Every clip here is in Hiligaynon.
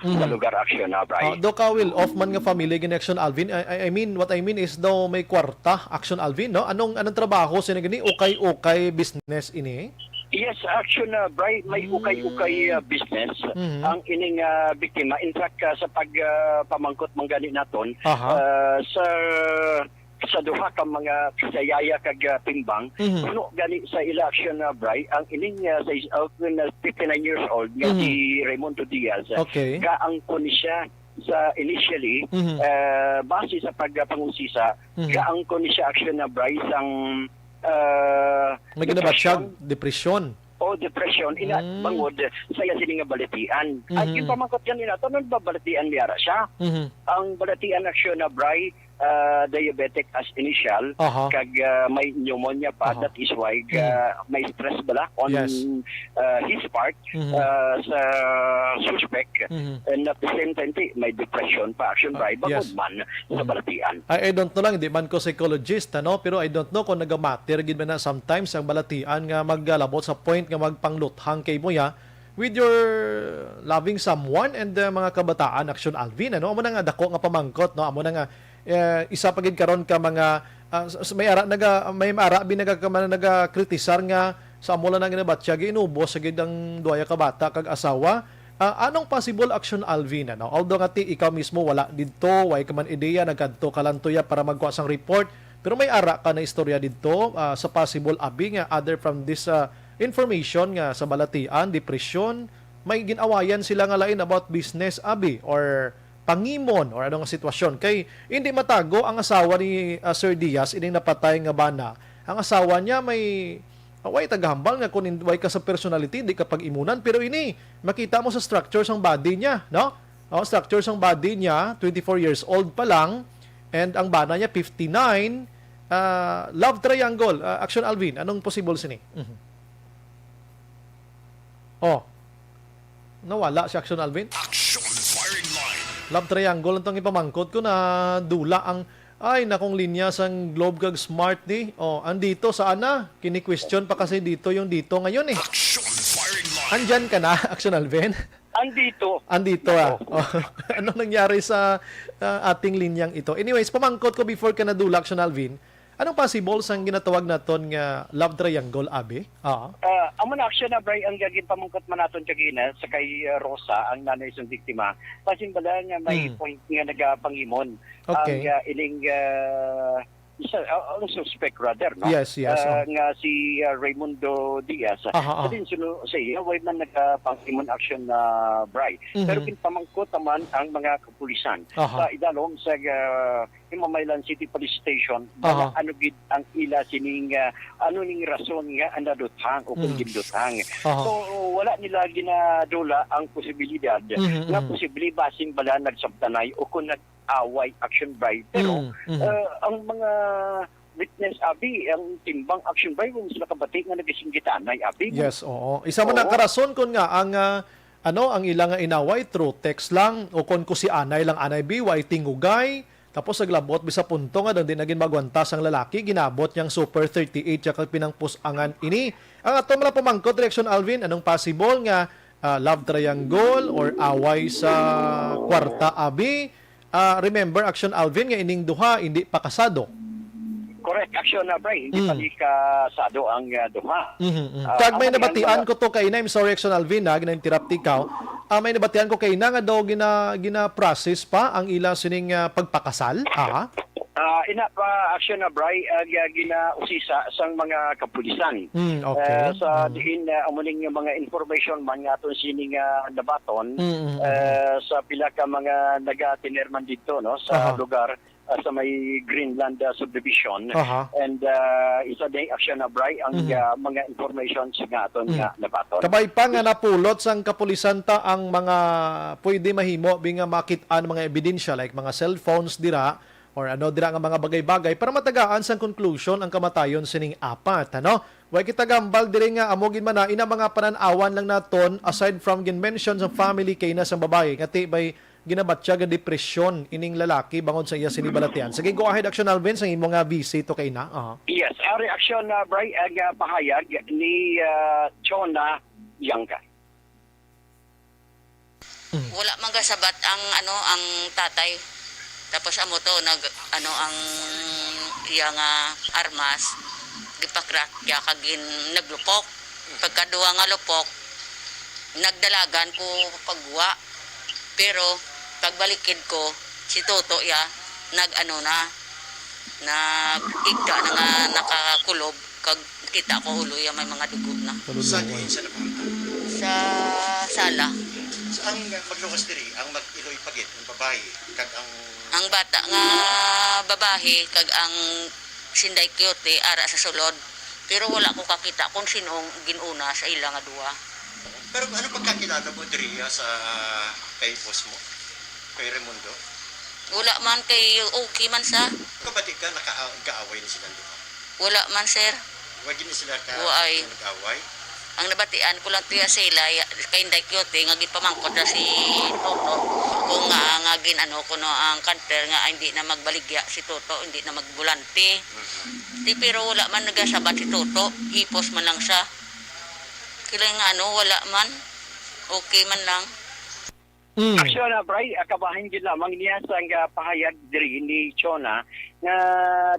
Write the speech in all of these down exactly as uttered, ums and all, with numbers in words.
sa Mhm. lugar, Action, ah, Bri. Ah, do ka, Will, off man nga family gini, Action Alvin. I, I, I mean, what I mean is daw may kwarta, Action Alvin, no? Anong, anong trabaho sini gini? Ukay-ukay business ini? Yes, Action, ah, Bri, may Mhm. ukay-ukay, ah, business Mhm. ang ining, ah, biktima. In fact, ah, sa pag, ah, pamangkot man gani naton, Aha. ah, sa sa duha ka mga kasayaya kag, ah, timbang, Mhm. puno gani sa ila, Action, ah, Bri, ang ining, ah, sa is-, ah, kun, ah, fifty-nine years old nga Mhm. si Raymundo Diaz, ah, Okay. gaangkon ni siya sa initially, Mhm. ah, base sa pagpangusisa, Mhm. gaangkon ni siya, Action, ah, Bri, sang, ah, May ginabatyag, depression. depression. O depression, ina, Mm. bangod sa iya sini nga balatian. Ang Mhm. ginpamangkot gani nato, nagbabalatian niya ra siya. Mhm. Ang balatian, Action, ah, Bri, ah, diabetic as initial, Aha. kag, ah, may pneumonia pa, Aha. that is why, Mhm. ah, may stress bala on, Yes. ah, his part, Mhm. ah, sa suspect, Mhm. and at the same time, ti, may depression pa, Action, Ah, Bri, bangod yes. man sa Mhm. balatian. I, I don't know lang, di man ko psychologist, ano, pero I don't know kung nagamatter gid man na sometimes ang balatian nga magalabot sa point nga magpangluthang kay mo ya with your loving someone and, uh, mga kabataan, Action Alvin, ano? Amo na nga dako nga pamangkot, no? Amo na nga, eh, isa pa gid karon ka mga, ah, s-, s-, may ara naga, may ara bi naga, ka-, mga nagakritisar nga sa amo lang na ginabatyag, inubos sa gid ang duha ka bata kag asawa. Ah, anong possible, Action Alvin, ano? Although nga ti ikaw mismo wala didto, way ka man ideya, nagkadto ka lang tuya para magkuha sang report, pero may ara ka na istorya didto, ah, sa possible abi nga other from this, ah, information nga sa balatian, depresyon, may gin-awayan sila nga lain about business, abi, or pangimon, or ano nga sitwasyon. Kay hindi matago ang asawa ni, ah, Sir Diaz, ining napatay nga bana. Ang asawa niya may, ah, way tagahambal nga kung hin-, way ka sa personality, di ka pag-imunan. Pero ini, makita mo sa structure sang body niya, no? Oh, structure sang body niya, twenty-four years old pa lang, and ang bana niya, fifty-nine. Ah, love triangle, ah, Action Alvin, anong possible sini? Mhm. Oh. Nawala si Action Alvin. Action firing line. Love triangle ang tong ipamangkot ko na dula ang, ay, nakong linya sang Globe kag Smart di. Oh, andito saan na? Kini-question pa kasi dito yung dito ngayon eh. Action firing line. Andyan ka na, Action Alvin? Andito. Andito, ah. Nako. Oh, anong nangyari sa, ah, ating linyang ito? Anyways, pamangkot ko before ka nadula, Action Alvin. Anong possible sang ginatawag naton nga love triangle, abi? Ah. Ah, amo na, Action, ah, Bri, ang ginpamangkot man naton kagina sa kay, ah, Rosa, ang nanay sang biktima. Basin bala nga may Hmm. point nga nagapangimon Okay. ang, ah, ining, ah, isa, ah, ang suspect rather, no? Yes, yes, Ah, oh. nga si, ah, Raymundo Diaz. Aha, ah. Sa din suno sa iya, way man nagapangimon, Action, ah, Bri. Mhm. Pero ginpamangkot naman ang mga kapulisan Aha. sa idalom sa, ah, Himamaylan City Police Station, Aha. mga ano gid ang ila sining, ah, ano ning rason nga ang naduthang o kung Mm. ginduthang. Aha. So, wala nila ginadula ang posibilidad Mhm, nga mhm. posible basin bala nagsabtanay o kung nag-away, Action, Bri. Pero, Mm, mhm. ah, ang mga witness, abi, ang timbang, Action, Bri, kung sila kabati nga nagasinggitanay, abi, Yes, oo. Isa man Oo. ang karason kun nga ang, ah, ano, ang ila nga inaway through text lang o kon kusianay lang anay bi, way tingugay. Tapos naglabot bi sa punto nga daw di na gid magwantas ang lalaki, ginabot niyang super thirty-eight siya kag pinangpus-angan ini. Ang ato man lang pamangkot, Reaction Alvin, anong possible nga, ah, love triangle or away sa kwarta, abi? Ah, remember, Action Alvin, nga ining duha hindi pa kasado. Correct, Action, ah, Bri. Hindi pa Mm. ni kasado ang, ah, duha. Mhm, mhm. Ah, Kag may amo ni ang nabatian mga ko to kaina, I'm sorry, Action Alvin, ha, gina-interrupt ikaw. Ah, may nabatian ko kaina nga daw gina-, gina-process pa ang ila sining, ah, pagpakasal. Ah. Ah, ina pa, Action, ah, Bri, ah, gi-, ginausisa sang mga kapulisan. Mm, okay. Ah, sa Mm. diin, ah, amo ning mga information man nga aton sining, ah, nabaton, Mm, mm, mm. ah, sa pila ka mga naga-tener man didto, no, sa Aha. lugar, ah, sa may Greenland, ah, subdivision. Aha. And, ah, isa din, Action, ah, Bri, ang, Mhm. ah, mga informations nga aton Mhm. nga nabaton. Kabay pa nga napulot sang kapulisan ta ang mga pwede mahimo bi nga makit-an mga ebidensya like mga cellphones dira or ano dira nga mga bagay-bagay para matagaan sang conclusion ang kamatayon sining apat, ano? Way kita gambal diri nga amo gid man na ina mga panan-awan lang naton aside from gin-mention sa family kay na sang babayi nga ti bay ginabatyag nga depresyon ining lalaki bangod sa iya sini balatian. Sige, go ahead, Action Alvin, sa imo nga busy to kay na. Aha. Yes, ang reaksyon na, Bri, ang, ah, pahayag ni, ah, Jonah Yangka. Wala man gasabat ang, ano, ang tatay. Tapos amo to, nag, ano, ang iya nga armas, gipakrak niya kag gin-, naglupok. Pagkaduha nga lupok, nagdalagan ko pagwa. Pero pagbalikid ko, si Toto iya nag-, ano na, nag-igda na nga nakakulob, kag kita ko ulo iya may mga dugo na. Sa Kaluluoy. Diin siya napunta? Sa sala. So, ang magluwas diri, ang mag-iloy pa gid, ang babayi, kag ang Ang bata nga babayi kag ang sinday cute ara sa sulod. Pero wala ko kakita kung sino ang gin-una sa ila nga duha. Pero ano pagkakilala mo diri sa kay boss mo? Kay Raimundo? Wala man kay okay man sa. Kabati ka, naka-, nag-aaway na silang duha? Wala man, sir. Wa gid sila ka Wa ay. Nag-away? Ang nabatian ko lang tiya sila, ya-, kay Inday Cute, nga gipamangkot na si Toto. Kung nga, nga gin-, ano, kuno ang kanter nga, ah, hindi na magbaligya si Toto, hindi na magbulante. Mhm. Di, pero wala man nagasabat si Toto, hipos man lang siya. Kila nga, ano, wala man. Okay man lang. Mm. Aksyon, ah, Bray, ah, kabahin gid lamang niya sang, ah, pahayag diri ni Chona nga,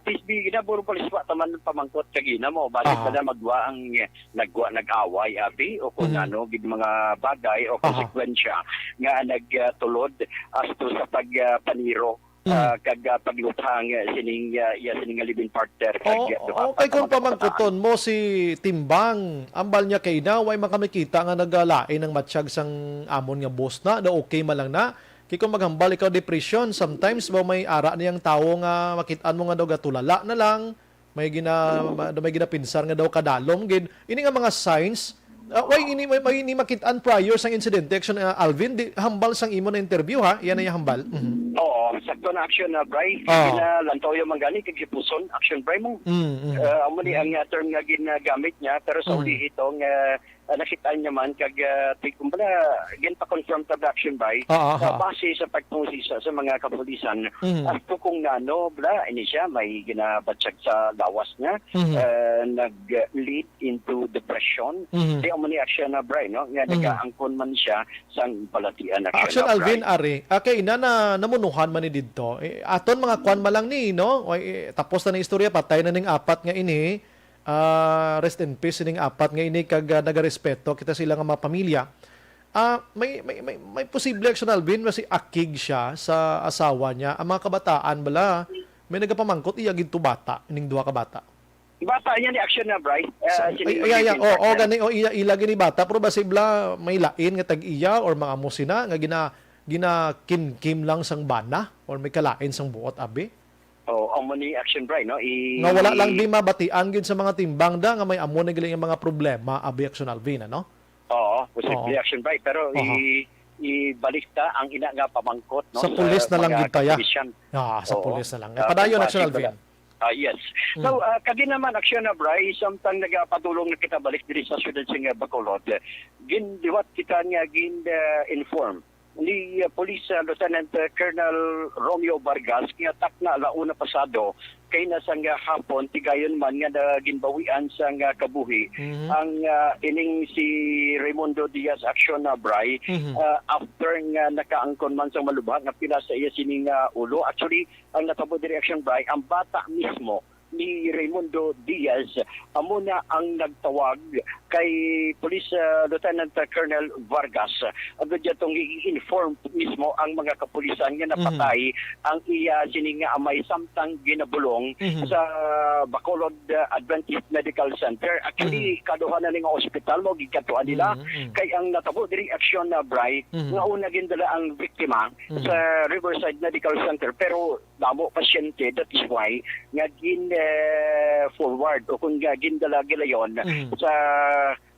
Tisbi, ginaburo pa liswa taman pamangkot kagina mo. Balik Aha. pa na magwa ang, eh, nagwa, nag-away, abi, o kung Mhm. ano, gid mga bagay o Aha. konsekwensya nga nagtulod asto sa pag, ah, paniro, Mm. ah, kag, ah, pagluthang, eh, sining, ah, iya sining nga live-in partner kag, Oo, ah, duha oo, pa kay ka kung mga kabataan. Pamangkuton mo si Timbang, ambal niya kay na, way man kami kita nga nagalain ang matsyag sang amon nga boss na, daw okay man lang na. Kay kung maghambal ikaw depresyon, sometimes ba may ara niyang tawo nga makit-an mo nga daw gatulala na lang, may gina-, ma-, may ginapinsar nga daw kadalom gid. Ini nga mga signs, ah, way ini, may, may ini makit-an prior sang insidente, action, ah, Alvin, di, hambal sang imo na interview, ha? Yan ay hambal. Mhm. Oo, sakto na action na, Bray. Ah. Ginalantaw yung manggani, kag hipuson, action, Bray, mo. Mm, mm. Ah, amo ni ang, ah, term nga ginagamit niya, pero sa Mm. uli ito nga, ah, nakita niya man, kag, ah, ti-, kumbaga, ginpa-confirm ta action, Bray, Ah, ah, sa ah. base sa pagpangusisa sa mga kapulisan, Mhm. asto kung nano, bla, ini siya, may ginabatyag sa lawas niya, Mhm. ah, nag-lead into depression. Mhm. Di amo ni action na, Bray, no? Nga Mhm. nagaangkon man siya sang balatian na Action, Alvin, Bray. Ari. Ah, kay ina na namunuhan man ni didto. Eh, aton mga kwan man lang ni, no? Ay, eh, tapos na ning istorya, patay na ning apat nga ini. Ah, rest in peace ning apat nga ini kag, ah, nagarespeto kita sila nga mga pamilya. Ah, may, may, may, may posible action, Alvin, nga si akig siya sa asawa niya. Ang mga kabataan bala, may nagapamangkot, iya gid to bata, ning duha ka bata. Bata niya ni action na, Bryce. Ah, Sa, sini ay, ay, ay, ay, oo, partner. Gani, o, iya, ila gini bata, pero basi bla, may lain nga tag-iya or mga amo sina nga gina-, ginakinkim lang sang bana or may kalain sang buot, abi? Oh, amo ni action, Bryce, no? I- Nga wala lang di mabatian gid sa mga timbang da nga may amo na gali nga mga problema, abi, action Alvin, ano? Oo, posible Oo. action, Bryce. Pero Aha. i-, ibalik ta ang ina nga pamangkot, no? Sa Sa pulis na lang mga gid ta, ya. kapulisan. Ah, sa Oo. pulis na lang. Ah, Padayon, kung action, possible. Alvin. Ah, yes. Mm. Now, ah, kagi naman, action na, Bryce, samtang nagapadulong na kita balik diri sa siyudad sa nga Bacolod, ginliwat kita nga gin, ah, inform ni, ah, Police, ah, Lieutenant, ah, Colonel Romeo Vargas nga takna la una pasado kay na sang, ah, hapon, tigayon man nga naginbawian sang, ah, kabuhi Mhm. ang, ah, ining si Raimundo Diaz action na, Bry, Mhm. ah, after nga nakaangkon man sang malubha nga pila sa iya sini nga ulo. Actually, ang natabo diri action, Bry, ang bata mismo ni Raimundo Diaz, amo na ang nagtawag kay Police, ah, Lieutenant Colonel Vargas. Agud niya tong i-inform mismo ang mga kapulisan nga Mhm. napatay ang iya sini nga amay samtang ginabulong Mhm. sa Bacolod, ah, Adventist Medical Center. Actually, Mhm. kaduha na ni nga ospital mo gikadtuan nila. Mhm, mhm. Kay ang natabo diri action na, Bry, Mhm. nga una gindala ang biktima Mhm. sa Riverside Medical Center, pero damo pasyente, that is why nga gin, eh, forward o kung nga gindala gilayon Mhm. sa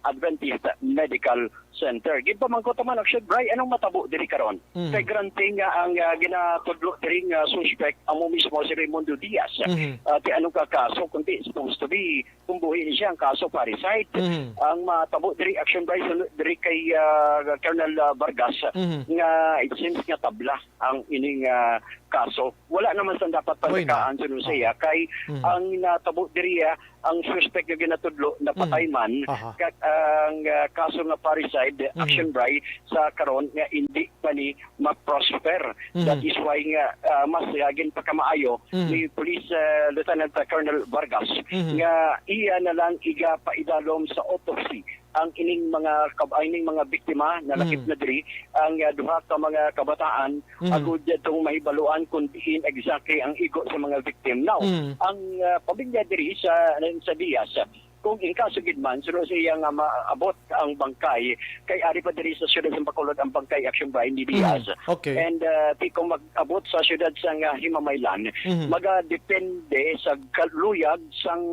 Adventist Medical Center. Ginpamangkot naman, actually, Bry, anong matabo diri karon? Mhm. Kay granting nga ang, ah, ginatudlo diri nga suspect amo mismo si Raimundo Diaz. Mhm. Ah, ti anong ka kaso, kundi supposed to be, kung buhi ni siya ang kaso, parricide. Mhm. Ang matabo diri, action, Bry, sunod diri kay, ah, Colonel, ah, Vargas, Mhm. nga it seems nga tabla ang ining, ah, kaso. Wala naman sa dapat Oy, na. Palakaan sa Lucia, Oo. Kay Mm. ang natabo diriya, ang suspect nga ginatudlo, napatay Mm. man, Aha. kag ang, ah, kaso nga parricide, Mm. action bry, sa karon nga hindi pa ni ma-prosper. Mm. That is why nga, ah, mas, ah, ginpakamaayo Mm. ni Police, ah, Lieutenant Colonel Vargas Mm. nga iya na lang igapaidalom sa autopsy ang ining mga kab-, ining mga biktima na lakip Mm. na diri, ang, ah, duha ka mga kabataan, Mm. agud atong mahibaluan kung diin exactly ang igo sa mga victim. Now, Mm. ang, ah, pamilya diri sa, sa Diaz, kung in kaso gid man, suno sa iya nga maabot ang bangkay, kay ari pa diri sa siyudad sa Bacolod ang bangkay, action bry, ni Diaz. Mm. Okay. And, ah, ti kung mag-abot sa siyudad sa nga Himamaylan, Mm. magadepende sa kaluyag sang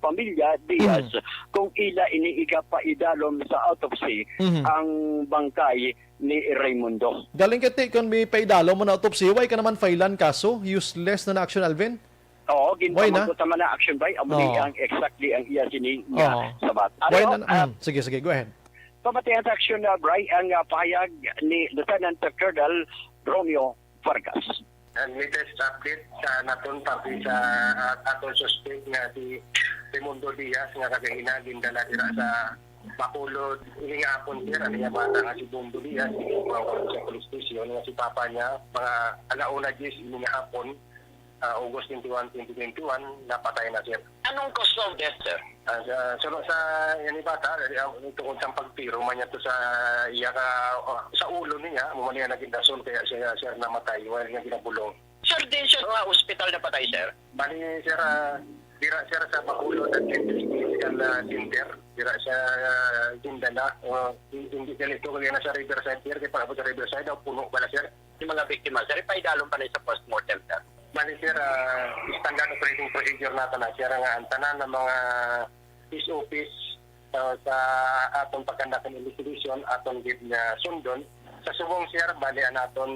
pamilya Diaz Mm. kung ila ini igapaidalom sa autopsy Mhm. ang bangkay ni Raymundo. Galing kay ti, kung may paidalom mo na autopsy, why ka naman failan kaso? Useless na na action, Alvin? Oo, Why na? ginpamangkot naman na action bry. Amo ni Oo. ang exactly ang iya sini nga Oo. sabat. Why Ano, na na? ah, Mm. Sige, sige. Go ahead. Pamatian sa action na bry ang, ah, pahayag ni Lieutenant Colonel Romeo Vargas. Ang latest update sa naton parte sa, ah, aton suspect nga si Raimundo Diaz nga kagaina gindala dira sa Bacolod. Ini nga hapon, sir, ang iya bata nga si Bombo Diaz, ginkuha sa police station nga si papa niya, mga alauna diyes ini nga hapon, ah, August twenty-one, twenty twenty-one, napatay na, sir. Anong cause of death, sir? Ah, sa, sa, sa yan ni bata, ah, tungod sa pagtiro man niya to sa iya ka, ah, sa ulo niya, mo man niya naging rason kaya siya, sir, namatay, while nga ginabulong. Sir, din siya sa hospital na patay, sir? Bali, sir, ah, dira, sir, sa Bacolod Adventist Medical, ah, Center, dira sa, ah, Zindala, o, hindi ganito, kaya nasa Riverside, sir, kaya pag sa Riverside, ang puno pala, sir. Yung mga biktima, sir, ipaidalom pa na sa postmortem, sir? Bali, sir, ah, standard operating procedure nato na, sir, nga ang tanan ng mga S O Ps, ah, sa atong pagkandak ng investigation, aton gid nga sundon. Sa subong, sir, bali ang aton,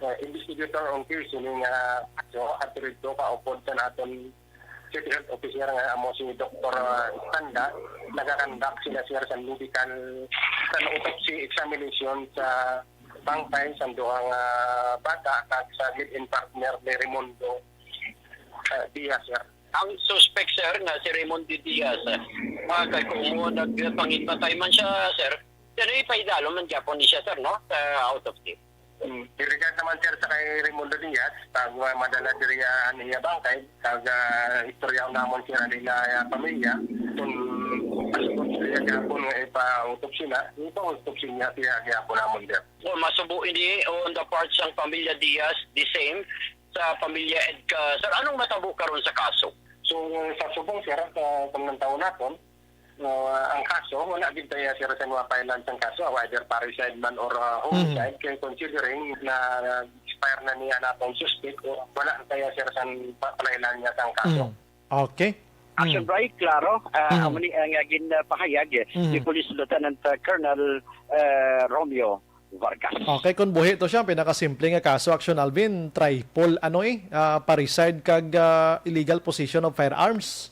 ah, investigator on case, ini nga kaso, at dito kaupod sa aton City Health Officer nga amo si Doktor, ah, Tanda, nagakandak sila, sir, sa medical, sa autopsy examination sa bangkay sa duha nga bata kag sa live-in partner ni Raimundo, ah, Diaz, sir. Ang suspect, sir, nga si Raimundo Diaz, ah, kay kung mo nagpanginmatay man siya, sir, pero ipaidalom man gyapon ni siya, sir, no, sa autopsy. Mm. Regard naman, sir, sa kay Raimundo Diaz, pag, ah, madala diri ang iya bangkay, kag, ah, istorya namon, sir, ang ila, ah, pamilya, kung pasukon sila gyapon nga ipa-autopsy na, ipa-autopsy niya siya gyapon namon, sir. O masubo ini on the part sang pamilya Diaz, the same sa pamilya Edca. Sir, anong matabo karon sa kaso? So, sa subong, sir, sa paglantaw naton, uh, ang kaso, wala gid tayo, sir, sa mga filean sang kaso, whether parricide man or, uh, Mm. homicide, kay considering na, uh, expire na niya na atong suspect, o wala tayo, sir, sa pa-, filean niya sang kaso. Mm. Okay. Action Mm. Bry, klaro. Ah, Mm. amo ni ang, ah, ginpahayag, eh, Mm. ni Police Lieutenant, ah, Colonel, eh, Romeo Vargas. Okay, kung buhi to siya, ang pinakasimple nga kaso, Action Alvin, triple, ano eh, ah, parricide kag, ah, illegal possession of firearms.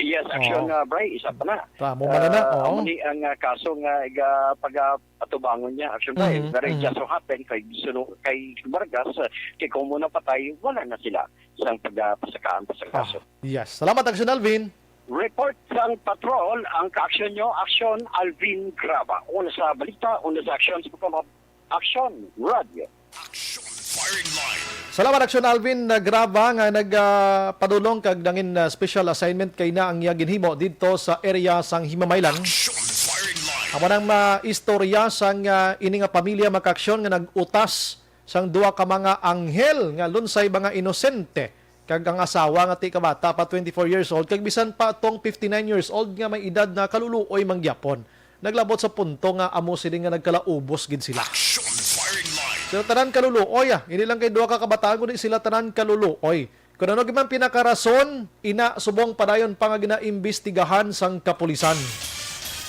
Yes, Action, Oo. ah, Bry, isa pa na. Tamo man na, Ah, oo. amo ni ang, ah, kaso nga iga-, pag-, ah, patubangon niya, Action Bry. Mhm, Pero it mhm. just so happen, kay, suno-, kay Vargas, ah, kay kung muna patay, wala na sila sang pagpasakaan pa sa kaso. Ah, yes. Salamat, Action Alvin. Report sang patrol ang kaaksyon nyo, Action Alvin Graba. Una sa balita, una sa aksyon sa pagpamab-, Action Radio. Action Firing Line. Salamat, Action Alvin, uh, Graba, nga nag, uh, padulong kag nangin, uh, special assignment kay na ang iya ginhimo didto sa area sang Himamaylan. Action Firing Line. Amo nang maistorya sang, uh, ini nga pamilya, mga kaaksyon, nga nag-utas sang duha ka mga anghel nga lunsay mga inosente, kag ang asawa nga ti kabata pa, twenty-four years old, kag bisan pa tong fifty-nine years old nga may edad na, kaluluoy man gyapon. Naglabot sa punto nga amo sini nga nagkalaubos gid sila. Action Firing Line. Sa tanan kaluluoy, ah, ini lang kay duha ka kabataan, kundi sila tanan kaluluoy. Kung ano gid man pinakarason, ina, subong padayon pa nga ginaimbestigahan sang kapulisan.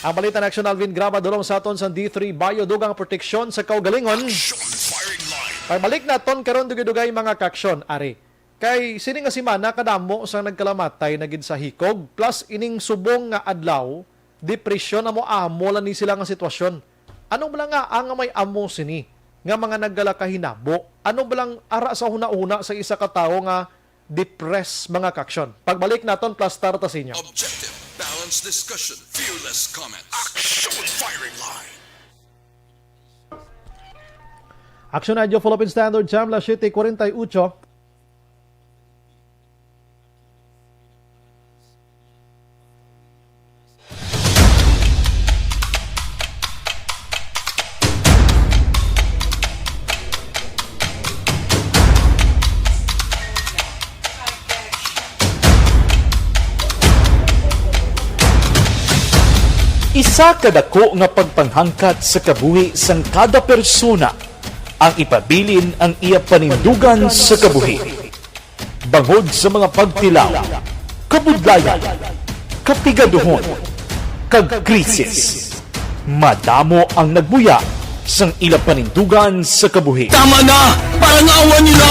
Ang balita na, Action Alvin Graba, dulong sa aton sa D three Bio, dugang proteksyon sa kaugalingon. Action Firing Line. Pagbalik naton karon, dugay-dugay, mga kaaksyon, ari. Kay sini nga semana, kadamo sang nagkalamatay na gid sa hikog, plus ining subong nga adlaw, depresyon, amo-amo lang ni sila nga sitwasyon. Ano bala nga ang may amo sini? nga mga naggalakahinabo. Ano ba lang ara sa hunahuna sa isa ka tawo nga depressed, mga ka-aksyon? Pagbalik naton, plus star ta sa inyo. Objective, balanced discussion, fearless comment. Action firing line. Action Radio Philippine Standard Time, las siete cuarenta y ocho. Isa ka dako nga pagpanghangkat sa kabuhi sang kada persona ang ipabilin ang iya panindugan sa kabuhi. Bangod sa mga pagtilaw, kabudlayan, kapigaduhon, kag krisis, madamo ang nagbuya sang ila panindugan sa kabuhi. Tama na! Parang awa nila!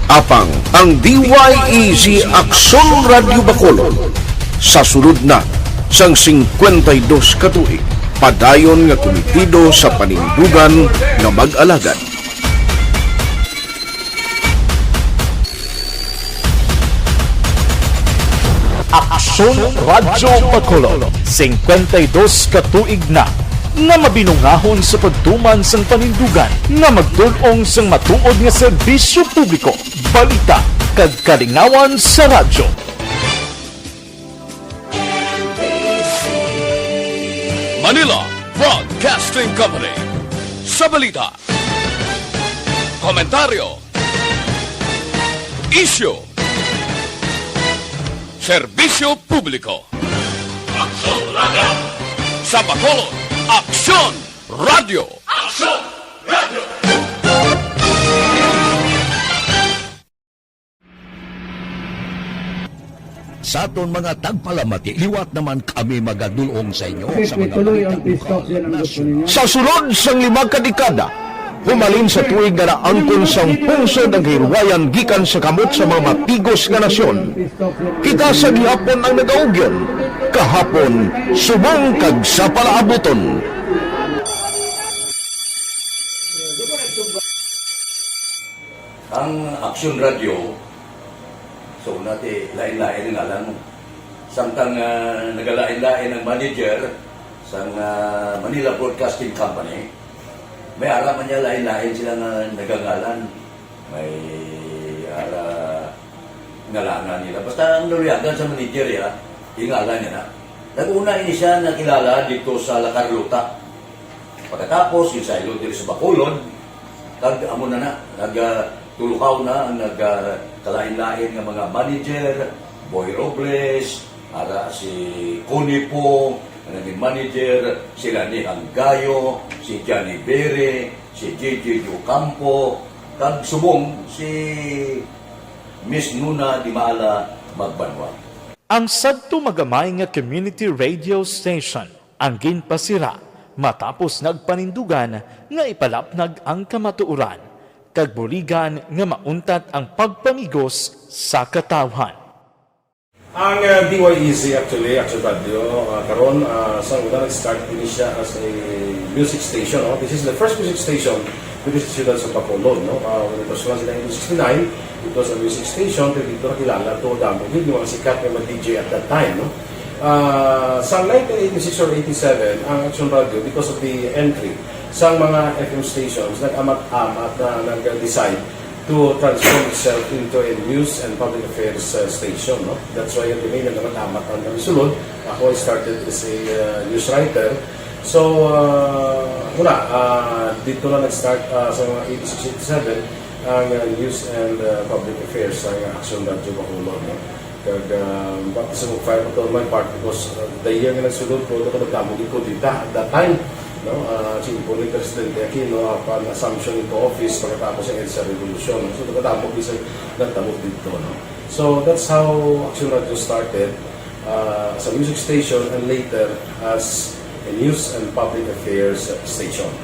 Apang ang D Y E Z Aksyon Radyo Bacolod sa sulod na sang singkwenta y dos ka tuig, padayon nga kumitido sa panindugan nga mag-alagad. Aksyon Radyo Bacolod, singkwenta y dos ka tuig na nga mabinungahon sa pagtuman sang panindugan nga magtul-ong sang matuod nga serbisyo publiko, balita, kag kalingawan sa radyo. Manila Broadcasting Company. Sa balita, komentaryo, isyu, serbisyo publiko. Aksyon Radyo. Sa Bacolod, Aksyon Radyo. Aksyon Radyo. Sa aton mga tagpalamati, liwat naman kami magadul-ong sa inyo sa mga balita lokal, nasyonal. Sa sulod sang lima ka dekada, humalin sa tuig nga naangkon sang pungsod ang kahilwayan gikan sa kamot sa mga matigos nga nasyon. Kita sa gihapon ang nagaugyon, kahapon, subong kag sa palaabuton. Ang Aksyon Radyo, so, una ti, lain-lain ang ngalan mo. Samtang, ah, nagalain-lain ang manager sang, ah, Manila Broadcasting Company, may ara man niya lain-lain sila nga nagangalan. May ara ngalanan nila. Basta ang naluyagan sa manager, ya, ingalan niya na. Nag-una ini siya nakilala dito sa La Carlota. Pagkatapos, ginsaylo diri sa Bacolod, kag amo na na, nag, ah, tulukaw na ang nag, ah, kalain-lain nga mga manager, Boy Robles, ara si Connie Pong, ang naging manager, sila ni Hanggayo, si Johnny Bere, si J J Ocampo, kag subong si Miss Nuna Dimaala Magbanwa. Ang sadto magamay nga community radio station ang ginpasira matapos nagpanindugan nga ipalapnag ang kamatuoran kag buligan nga mauntat ang pagpamigos sa katawhan. Ang, uh, D Y E Z actually, Action Radio, uh, karon, uh, sa una nag-start ini siya as a music station, no? This is the first music station dito sa siyudad sa Bacolod, no? Uh, when it was launched in nineteen sixty-nine, it was a music station, pero dito nakilala to, damo gid yung mga sikat nga mga D J at that time, no? Ah, sa nineteen eighty-six or eighty-seven, ang Action Radio, because of the entry sa mga F M stations, nag-amat-amat na nag-decide to transform itself into a news and public affairs, uh, station, no? That's why kami nag-amat-amat ang kami sulod. Ako, I started as a, uh, news writer. So, uh, wala, uh, dito na nag-start, uh, sa mga eighty-six, eighty-seven, ang, uh, news and, uh, public affairs sa Action Radio Bacolod, no? Kag, ah, baptism of fire pa to on my part because, ah, the year nga nagsulod ko, ito ko nagdamo gid ko dita at that time, no? Ah, si Ipo ni Presidente Aquino, upon assumption into office, pagkatapos ang EDSA Revolution, no? So, nagdamo gid sa nagdamo dito, no? So, that's how Action Radio started, ah, as a music station and later as a news and public affairs station.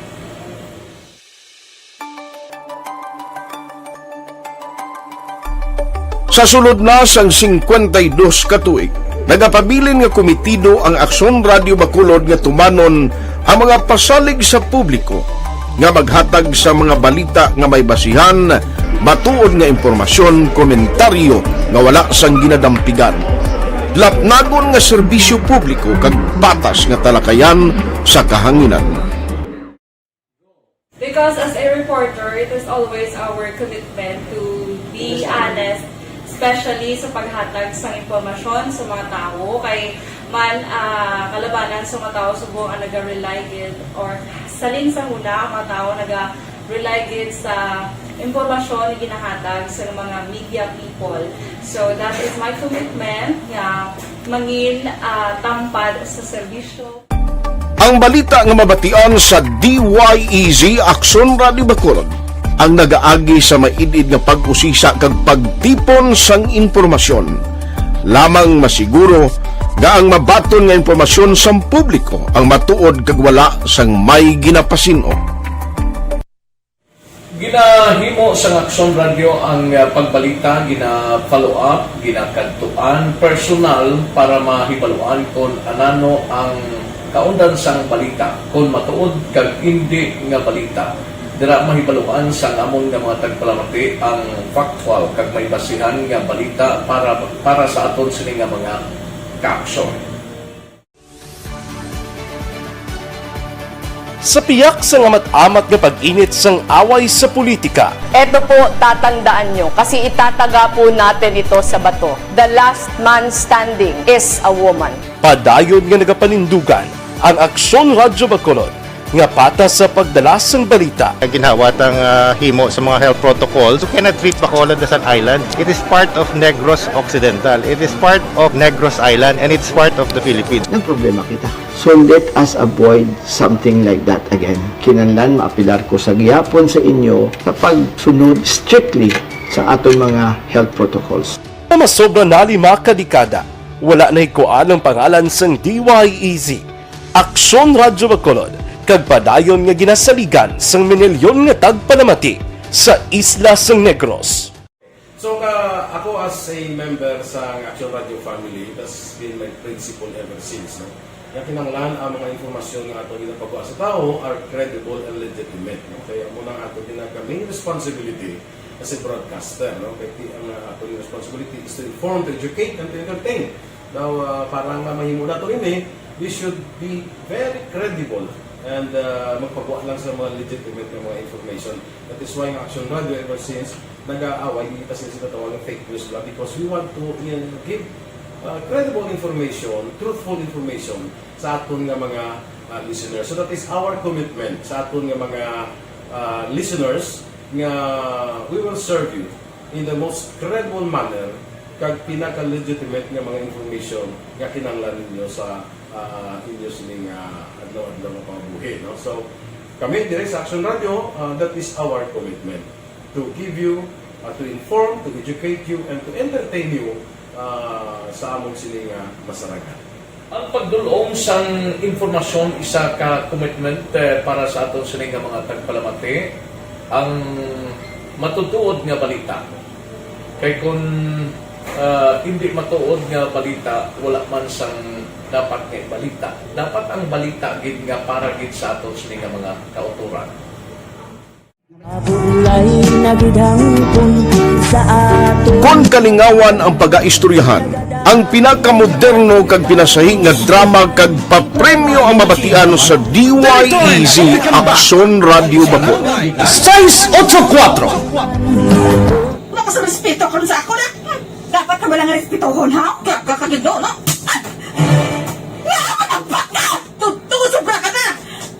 Sa sulod na sang singkwenta y dos ka tuig, Nagapabilin nga komitido ang Aksyon Radyo Bacolod nga tumanon ang mga pasalig sa publiko nga maghatag sa mga balita nga may basihan, matuod nga impormasyon, komentaryo nga wala sang ginadampigan, lapnagon nga serbisyo publiko kag patas nga talakayan sa kahanginan. Because as a reporter, it is always our commitment to be honest, especially sa paghatag sang impormasyon sa mga tawo. Kay man, ah, kalabanan sa mga tawo subong ang naga-rely gid, or salin sa huna ang mga tawo naga-rely gid sa impormasyon nga ginahatag sa mga media people. So that is my commitment nga mangin, ah, tampad sa serbisyo. Ang balita nga mabatian sa D Y E Z Aksyon Radyo Bacolod ang nagaagi sa maid-id nga pag-usisa kag pagtipon sang impormasyon. Lamang masiguro nga ang mabaton nga impormasyon sang publiko ang matuod kag wala sang may ginapasin-o. Ginahimo sang Aksyon Radyo ang, ah, pagbalita, gina-follow up, ginakadtuan personal para mahibaluan kon anano ang kaundan sang balita, kon matuod kag indi nga balita. Dira mahibaluan sang amon nga mga tagpalamati ang factual kag may basihan nga balita para, para sa aton sini nga mga kaaksyon. Sa piyak sang amat-amat nga pag-init sang away sa politika, Eto po, tatandaan nyo, kasi itataga po natin ito sa bato. The last man standing is a woman. Padayon nga nagapanindugan ang Aksyon Radyo Bacolod nga patas sa pagdala sang balita. Ginhawat ang, ah, himo sa mga health protocols. You cannot treat Bacolod as an island. It is part of Negros Occidental. It is part of Negros Island, and it's part of the Philippines. Nagproblema kita. So let us avoid something like that again. Kinahanglan maapilar ko sa gihapon sa inyo sa pagsunod strictly sa aton mga health protocols. Nga masobra na lima ka dekada, wala nahikuan ang pangalan sang D Y E Z, Aksyon Radyo Bacolod, kag padayon nga ginasaligan sang minilyon nga tagpalamati sa isla sang Negros. So, ka, ako as a member sa Action Radio family, that's been my principle ever since, no? Nga kinahanglan ang mga impormasyon nga ato ginapagwa sa tawo are credible and legitimate, no? Kaya mo nang ato ginag-, main responsibility as a broadcaster, no? Kaya ti-, ang, uh, ato responsibility is to inform, to educate, and to entertain. Now, uh, para nga mahimo nato ini, we should be very credible and, uh, magpagwa lang sa mga legitimate nga mga information. That is why ang Action Radio ever since nag-aaway, hindi kasi sila tawag ng fake news lang because we want to, uh, give, uh, credible information, truthful information sa aton nga mga, uh, listeners. So that is our commitment sa aton nga mga, uh, listeners nga we will serve you in the most credible manner kag pinaka-legitimate nga mga information nga kinahanglan ninyo sa, ah, inyo sining, ah, adlaw-adlaw nga pangabuhi, no? So, kami dire sa Action Radio, ah, that is our commitment to give you, ah, to inform, to educate you, and to entertain you, ah, sa amon sini nga masaragan. Ang pagdul-ong sang impormasyon isa ka commitment, eh, para sa aton sini nga mga tagpalamati, ang matutuod nga balita. Kay kun, ah, indi matuod nga balita, wala man sang dapat nga balita. Dapat ang balita gid nga para gid sa aton sini nga mga kautoran. Kon kalingawan ang pagaistoryahan, ang pinakamoderno kag pinasahi nga drama kag papremyo ang mabatian sa D Y E Z Aksyon Radio Bacolod. Sais otso kuwatro. Wala ka sa respeto karon sa ako na. Dapat ka ba lang respetohon, ha? Kaya ka kagido, no? Nga ka nagbaka! Totoo, sobra ka na!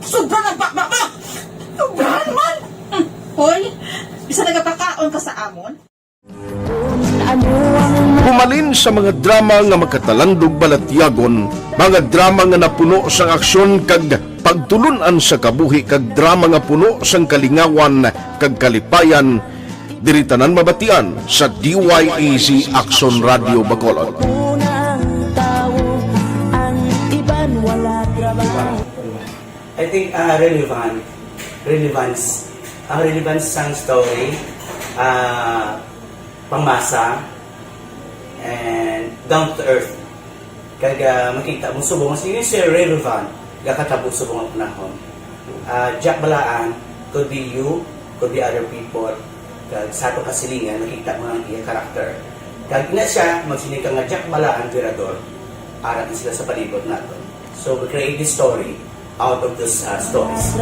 Sobra na baba mo! Sobra naman! Hmm. Hoy, isa nagapakaon ka sa amon? Humalin sa mga drama nga makatalandog balatyagon, mga drama nga napuno sang aksyon kag pagtulun-an sa kabuhi kag drama nga puno sang kalingawan kag kalipayan, diri tanan mabatian sa D Y E Z Aksyon Radio Bacolod. I think, ah, relevant, relevance, ang relevance sang story, ah, pangmasa, and down to earth. Kag, ah, makita mo subong, si Sir Relevan, gakatabo subong ang panahon. Ah, Jack Balaan, could be you, could be other people. Kag sa ato kasilingan, makita mo ang iya karakter. Kag ina siya, magsiling ka nga Jack Balaan, Virador, ara na sila sa palibot nato. So, we create this story out of those, ah, stories.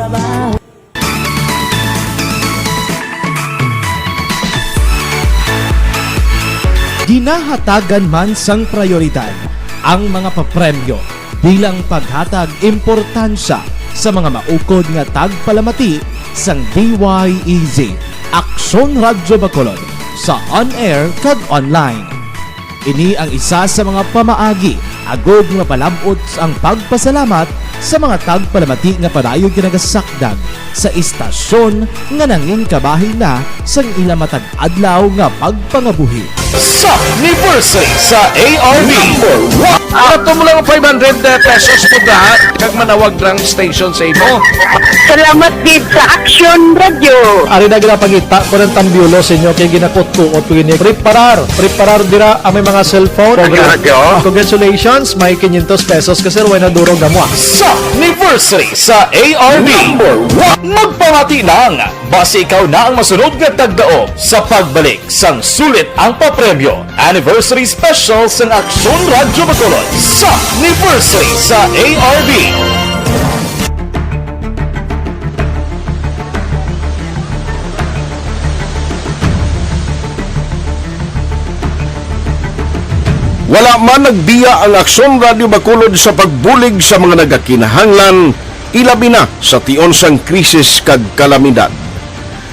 Ginahatagan man sang prayoridad ang mga papremyo bilang paghatag importansya sa mga maukod nga tagpalamati sang D Y E Z, Aksyon Radyo Bacolod, sa on-air kag online. Ini ang isa sa mga pamaagi agod nga mapalab-ot ang pagpasalamat sa mga tagpalamati nga padayon nga nagasakdag sa istasyon nga nangin kabahin na sang ila matag adlaw nga pagpangabuhi. Sa anniversary sa A R B. Number one. Ato mo lang five hundred pesos po da, kag manawag lang station sa imo. Salamat gid sa Aksyon Radyo. Ari na ginapangita ko ng tambyulo sa inyo kay ginakutkuot ko ini. Preparar, preparar dira ang may mga cellphone. Aksyon Radyo. Congratulations, may quinientos pesos ka, sir, way na durog amo, ah. Sa anniversary sa A R B. Number one. Magpamati lang, basi ikaw na ang masunod nga tagdaog sa pagbalik sang sulit ang papremyo. Anniversary Special sang Aksyon Radyo Bacolod sa anniversary sa A R B. Wala man nagbiya ang Aksyon Radyo Bacolod sa pagbulig sa mga nagakinahanglan, ilabi na sa tion sang krisis kag kalamidad.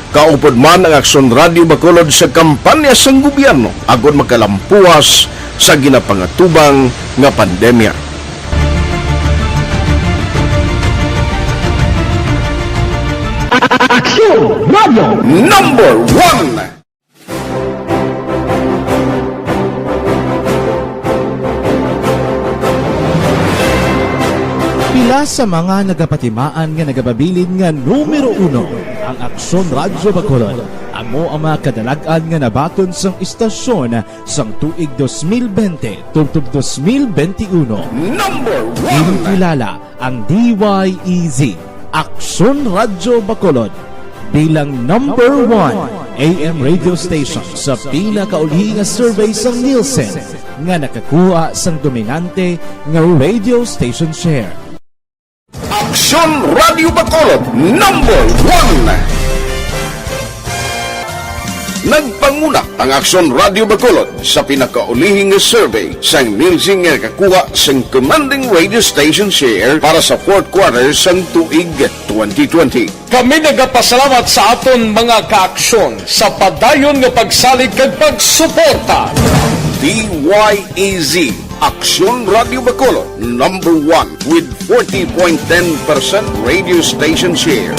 Kaupod man ang Aksyon Radyo Bacolod sa kampanya sang gobyerno agod makalampuwas sa ginapangatubang nga pandemya. Aksyon Radyo Number one. Pila sa mga nagapatimaan nga nagapabilin nga numero uno ang Aksyon Radyo Bacolod. Amo ang mga kadalag-an nga nabaton sang istasyon sang tuig dos mil bente tubtob dos mil bente uno. Number one. Ginkilala ang D Y E Z, Aksyon Radyo Bacolod, bilang number one A M radio station sa pinakauli nga survey sang Nielsen nga nakakuha sang dominante nga radio station share. Aksyon Radyo Bacolod, number one. Nagpanguna ang Aksyon Radyo Bacolod sa pinakaulihi nga survey sang Nielsen nga nakakuha sang commanding radio station share para sa fourth quarter sang tuig twenty twenty. Kami nagapasalamat sa aton mga kaaksyon sa padayon nga pagsalig kag pagsuporta. D Y E Z, Aksyon Radyo Bacolod, number one with forty point ten percent radio station share.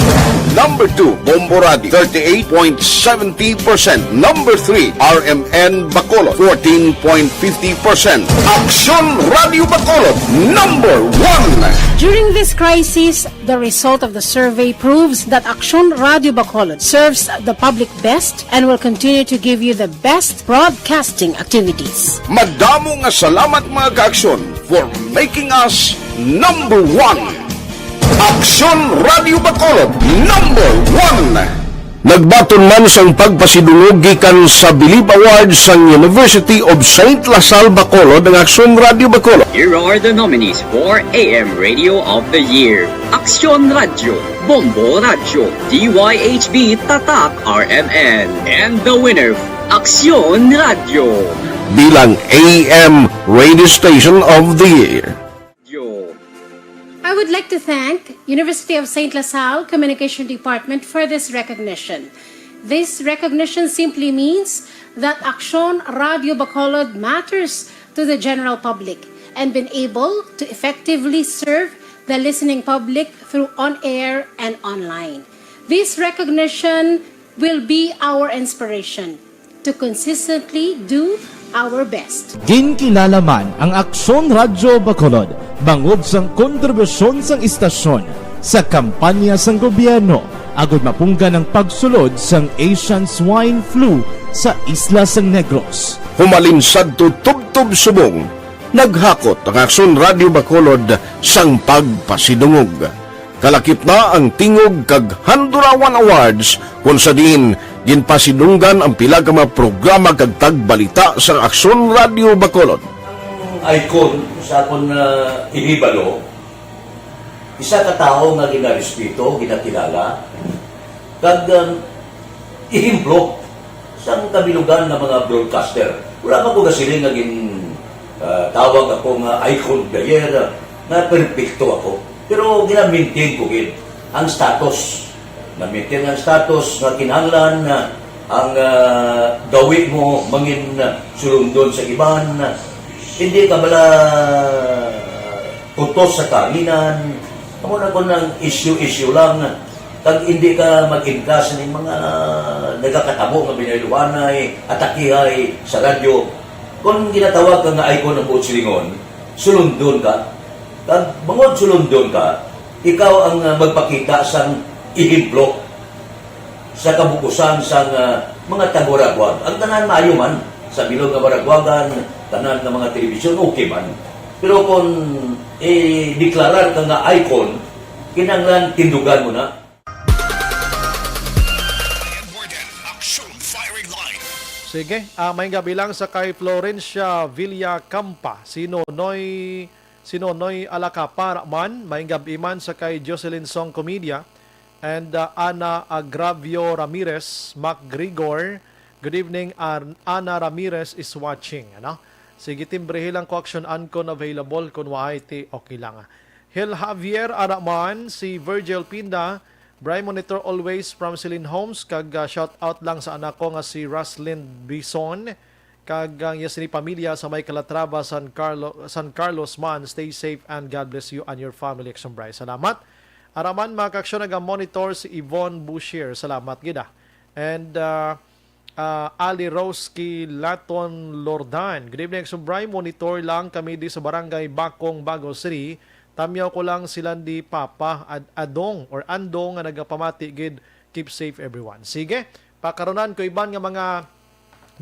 Number two, Bombo Radio, thirty-eight point seventy percent. Number three, R M N Bacolod, fourteen point fifty percent. Aksyon Radyo Bacolod, number one. During this crisis, the result of the survey proves that Aksyon Radyo Bacolod serves the public best and will continue to give you the best broadcasting activities. Madamo nga salamat, mga kaaksyon, for making us number one. Aksyon Radyo Bacolod, number one. Nagbaton man sang pagpasidungog gikan sa Bilib Award sang University of Saint La Salle Bacolod ang Aksyon Radyo Bacolod. Here are the nominees for A M Radio of the Year: Aksyon Radyo, Bombo Radyo, D Y H B Tatak R M N, and the winner, Aksyon Radyo. Bilang A M Radio Station of the Year. I would like to thank University of Saint La Salle Communication Department for this recognition. This recognition simply means that Aksyon Radyo Bacolod matters to the general public and been able to effectively serve the listening public through on-air and online. This recognition will be our inspiration to consistently do our best. Ginkilala man ang Aksyon Radyo Bacolod bangod sang kontribusyon sang istasyon sa kampanya sang gobyerno agud mapunggan ang pagsulod sang Asian Swine Flu sa isla sang Negros. Humalin sadto tubtob subong, Naghakot ang Aksyon Radio Bacolod sang pagpasidungog. Kalakip na ang tingog kag Handurawan Awards, kon sa diin ginpasidunggan ang pila ka mga programa kag tagbalita sang Aksyon Radio Bacolod. Ang icon sa akon, ah, ihibalo, isa ka tawo nga ginarespeto, ginakilala, kag, um, ehemplo sang kabilugan nga mga broadcaster. Wala pa ko gasiling nga gin, ah, tawag ako nga icon of the year, ah, nga perpekto ako. Pero gina-maintain ko gid ang status. Na-maintain ang status nga kinahanglan, ah, ang, ah, gawi mo mangin, ah, sulundon sa iban. Hindi ka bala kutos sa kahanginan. Amo na kon ang issue-issue lang. Kag hindi ka mag-inkas ning mga nagakatabo nga binayluhanay, atakihay sa radyo. Kon ginatawag ka nga icon ang buot silingon, sulundon ka. Kag bangod sulundon ka, ikaw ang, ah, magpakita sang ehemplo sa kabukusan sang, ah, mga taga-Waraguag. Ang tanan maayo man, sa bilog nga Waraguagan, tanan nga mga telebisyon, okay man. Pero kung i-deklarar ka nga icon, kinahanglan tindugan mo na. Sige, ah, may gabi lang sa kay Florencia Villacampa, si Nonoy, si Nonoy Alacapa man, may gabi man sa kay Jocelyn Song Comedia, and, ah, Ana Agravio Ramirez, Mac Grigor. Good evening, An-, Ana Ramirez is watching, ano? Sige, timbrihi lang ko aksyon an kon available, kun waay ti okay lang. Hel Javier, ara man, si Virgil Pinda, Bry Monitor always from Celine Homes, kag, ah, shout out lang sa anak ko nga si Roslyn Bison, kag ang iya sini pamilya sa may Calatrava, San Carlo, San Carlos man. Stay safe and God bless you and your family, Action Bry. Salamat. Ara man, mga kaaksyon, naga-monitor si Yvonne Boucher. Salamat gid, ah. And, ah, ah, Ali Rose Kilaton Lordan. Good evening, Action Bry. Monitor lang kami di sa Barangay Bakong, Bago City. Tamyaw ko lang sila di Papa Ad-, Adong or Andong nga nagapamati gid. Keep safe, everyone. Sige, pakarunan ko iban nga mga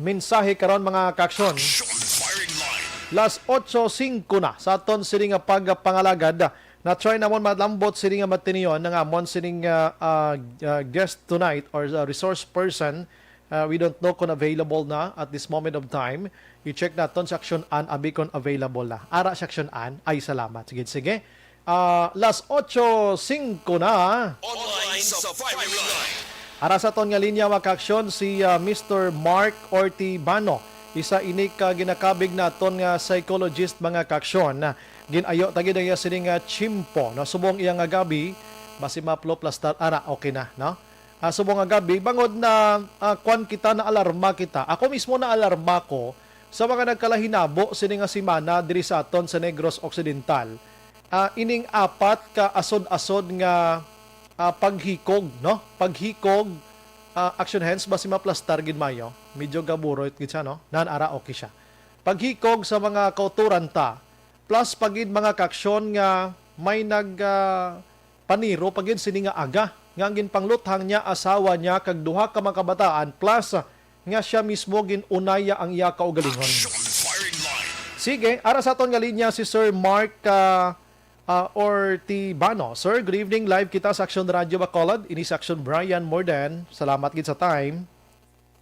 mensahe karon, mga kaaksyon. Action Firing Line. Las otso singko na sa aton sini nga pagpangalagad. Na-try namon malambot sini nga matiniyon nga amon sining, ah, ah, ah, guest tonight or, ah, resource person. Ah, we don't know kung available na at this moment of time. I-check naton sa Action An, abi kung available na. Ara sa Action An. Ay, salamat. Sige, sige. Ah, las otso singko na. Online sa Firing Line. Ara sa aton nga linya, mga kaaksyon, si, ah, Mister Mark Ortibano. Isa ini ka ginakabig naton nga psychologist, mga kaaksyon. Gin-ayo ta gid ang iya sini nga tiyempo, no? Subong iya nga gabi, basi maplo plastar, ara, okay na, no? Ah, subong nga gabi, bangod na, ah, kwan kita, naalarma kita. Ako mismo naalarma ko sa mga nagkalahinabo sini nga semana diri sa aton sa Negros Occidental. Ah, ining apat ka asod-asod nga, ah, paghikog, no? Paghikog, ah, action hands, basi maplastar gid mayo. Medyo gaburoy gid siya, no? Nan ara, okay siya. Paghikog sa mga kauturan ta, plus pa gid mga kaaksyon nga may nag, ah, paniro pa gid sini nga aga, nga ang ginpangluthang niya asawa niya kag duha ka mga kabataan, plus nga siya mismo gin-unaya ang iya kaugalingon. Action Firing Line. Sige, ara sa aton nga linya si Sir Mark, ah, ah, Ortibano. Sir, good evening. Live kita sa Action Radio Bacolod. Ini si Action Brian Morden. Salamat gid sa time.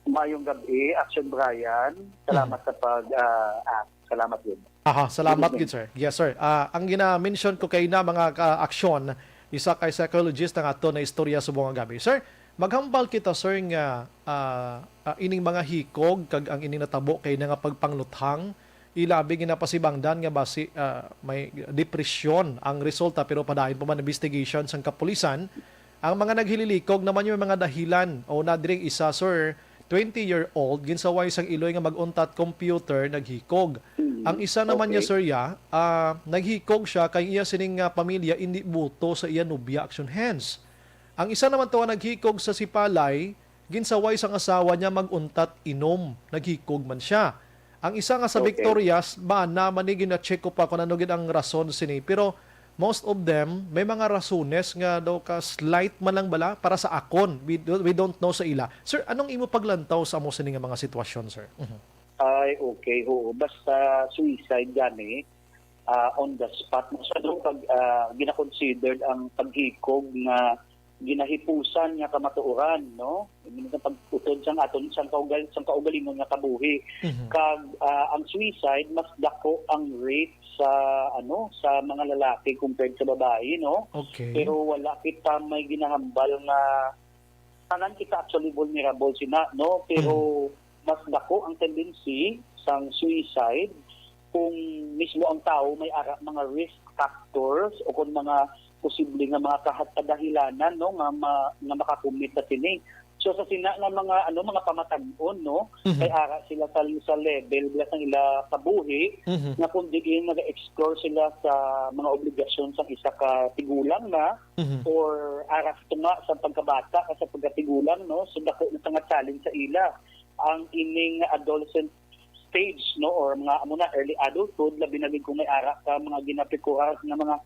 Mayong gabi, Action Brian. Salamat Mhm. sa pag, ah, ah, salamat gid. Aha, salamat Good evening. gid, sir. Yes, sir. Ah, ang gina-mention ko kay na mga ka-aksyon, isa kay psychologist ang ato na istorya subong nga gabi. Sir, maghambal kita, sir, nga, ah, ah, ining mga hikog kag ang ining natabo kay na nga pagpangluthang, ilabi ginapasibangdan nga basi, ah, may depresyon ang resulta, pero padayon pa man investigation sang kapulisan. Ang mga naghililikog naman yung mga dahilan. O na diri isa, sir, twenty-year-old, ginsaway sang iloy nga mag-untat computer, naghikog. Mm, Ang isa naman niya, okay. sir, ya, ah, naghikog siya kay iya sining nga pamilya indi buto sa iya nobya, action hands. Ang isa naman to nga naghikog sa sipalay, ginsaway sang asawa niya mag-untat inom, naghikog man siya. Ang isa nga sa Okay. Victorias, ba naman ni gina-check ko pa kung ano gid ang rason sini. Pero most of them, may mga rasones nga daw ka slight man lang bala para sa akon. We, do- we don't know sa ila. Sir, anong imo paglantaw sa amo sini nga mga sitwasyon, sir? Mhm. Ay, okay, oo. Basta suicide gani, ah, on the spot na siya, no? Pag, ah, gina-considered ang paghikog nga ginahipusan nga kamatuoran, no? Sa pag-utod sang aton, sang kaugal-, sang kaugalingon nga kabuhi. Mhm. Kag, ah, ang suicide, mas dako ang rate sa, ano, sa mga lalaki compared sa babayi, no? Okay. Pero wala kita may ginahambal nga tanan kita actually vulnerable sina, no? Pero Mm. mas dako ang tendency sang suicide kung mismo ang tawo may ara mga risk factors o kung mga posible nga mga kahat-, kadahilanan, no, nga ma-, nga makakumit sa sini. So, sa sina nga mga, ano, mga pamatag-on, no, Mhm. kay ara sila sa, sa level bala sang ila kabuhi, Mhm. nga kung diin nag-explore sila sa mga obligasyon sang isa ka tigulang na, Mhm. or ara sa tunga sa pagkabata ka sa pagkatigulang, no? So, dako na nga challenge sa ila ang ining adolescent stage, no? Or mga amo na, early adulthood, labi na gid kung may ara ka mga ginapikuhan nga mga,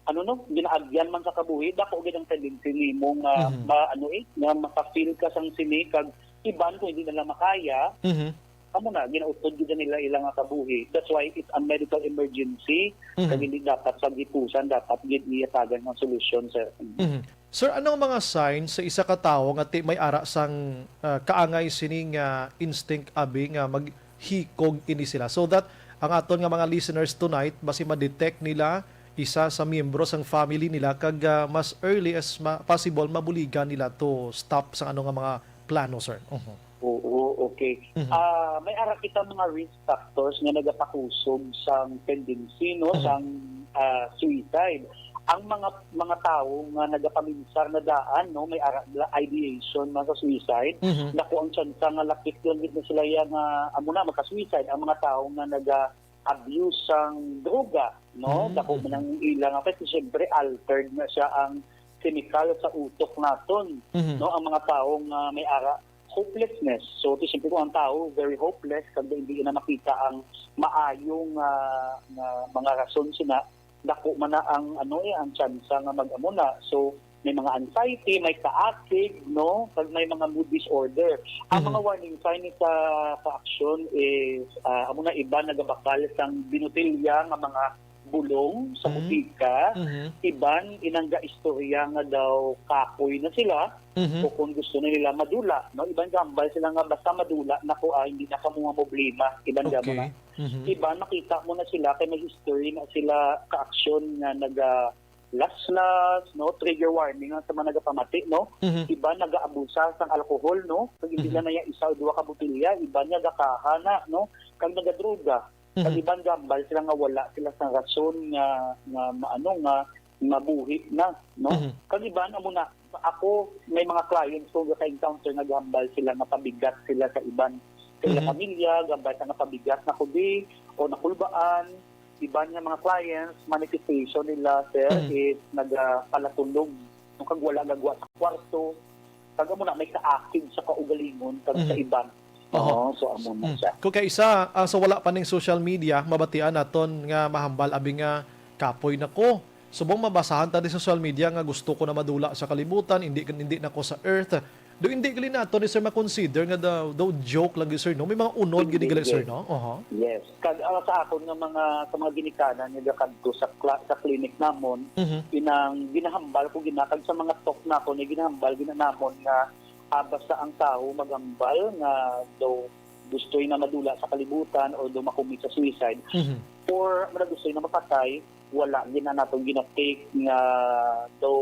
ano, no? Ginaagyan man sa kabuhi, dako gid ang tendency nimo nga Mhm. ma-, ano, eh, nga maka-feel ka sang sini, kag iban kung hindi nila makaya, Mhm. amo na, ginautod gid nila ila nga kabuhi. That's why it's a medical emergency, Mhm. kag hindi dapat paghipusan, dapat gid iyatagan ng solusyon, sir. Mhm. Sir, ano ang mga signs sa isa ka tawo nga ti-, may ara sang, ah, kaangay sini nga instinct, abi, nga maghikog ini sila, so that ang aton nga mga listeners tonight, basi ma-detect nila isa sa miyembro sang family nila, kag, ah, mas early as ma-, possible, mabuligan nila to stop sang ano nga mga plano, sir. Mhm. Oo, okay. Mhm. Ah, may ara kita mga risk factors nga nagapakusog sang tendency, no, Mhm. sang, ah, suicide. Ang mga, mga tawo nga nagapaminsar na daan, no, may ara nila ideation man sa suicide, Mhm. dako ang tsansa nga lakip lang gid na sila ya nga, amo na, magka-suicide. Ang mga tawo nga naga-abuse sang droga, no, Mhm, dako man mhm. ang ila nga, kasi siyempre altered na siya ang chemical sa utok naton, Mhm. no, ang mga tawo nga may ara hopelessness. So, ti siyempre kung ang tawo very hopeless, kag hindi na makita ang maayong, ah, nga mga rason sina, dako man na ang, ano, eh, ang tsansa nga mag-amo na. So, may mga anxiety, may kaakig, no? Kag may mga mood disorder. Ang Mhm. mga warning sign sa kaaksyon is, ah, amo na, iban nagabakal sang binutilya nga mga bulong sa Mm. butika, Mhm. iban inang gaistorya nga daw kapoy na sila, Mhm. o kung gusto na nila madula, no? Iban gambal sila nga basta madula na ko, ah, hindi na kamo nga problema. Iban gamo Okay. na. Mhm. Iban makita mo na sila kay may history na sila kaaksyon nga naga laslas, no? Trigger warning ang sa mga nagapamati, no? Mhm. Iban nagaabusa sang alcohol, no? Kag hindi Mhm. lang na iya isa o duha ka botelya, iban nga gakaha na, no? Kag nagadroga. Kag Mhm. iban gambal sila nga wala sila sang rason nga, nga maano, nga mabuhi na, no? Mhm. Kag iban, amo na, ako, may mga clients ko nga ka-encounter nga gambal sila nga pabigat sila sa iban. Sa ila Mhm. pamilya, gambal sa nga pabigat na kundi o nakulbaan, iban nga mga clients, manifestation nila, sir, Mhm. is nagapalatulog. No, kag wala gagwa sa kwarto. Kag amo na, may kaakig sa kaugalingon kag sa Mhm. iban. Oho. Oo, so amo na Mm. siya. Kung kay isa, ah, sa wala pa ning social media, mabatian naton nga mahambal, abi nga, "Kapoy na ko. Subong mabasahan ta di social media nga gusto ko na madula sa kalibutan, hindi, hindi na ko sa earth." Do hindi gali nato ni sir makonsider nga daw, daw joke lang gyud, sir, no? May mga unod Hindi, gid gali, sir, hindi. No? Oho. Yes. Kag, ah, sa akon nga mga, sa mga ginikanan nga gakadto sa cla-, sa clinic namon, Mhm. inang ginahambal ko gina-, kag sa mga talk nako ni ginahambal gina namon nga, ah, basta ang tawo maghambal nga daw gustoy na madula sa kalibutan or daw makumit sa suicide, Mhm. or mura gustoy na mapatay, wala gina naton gina-take nga daw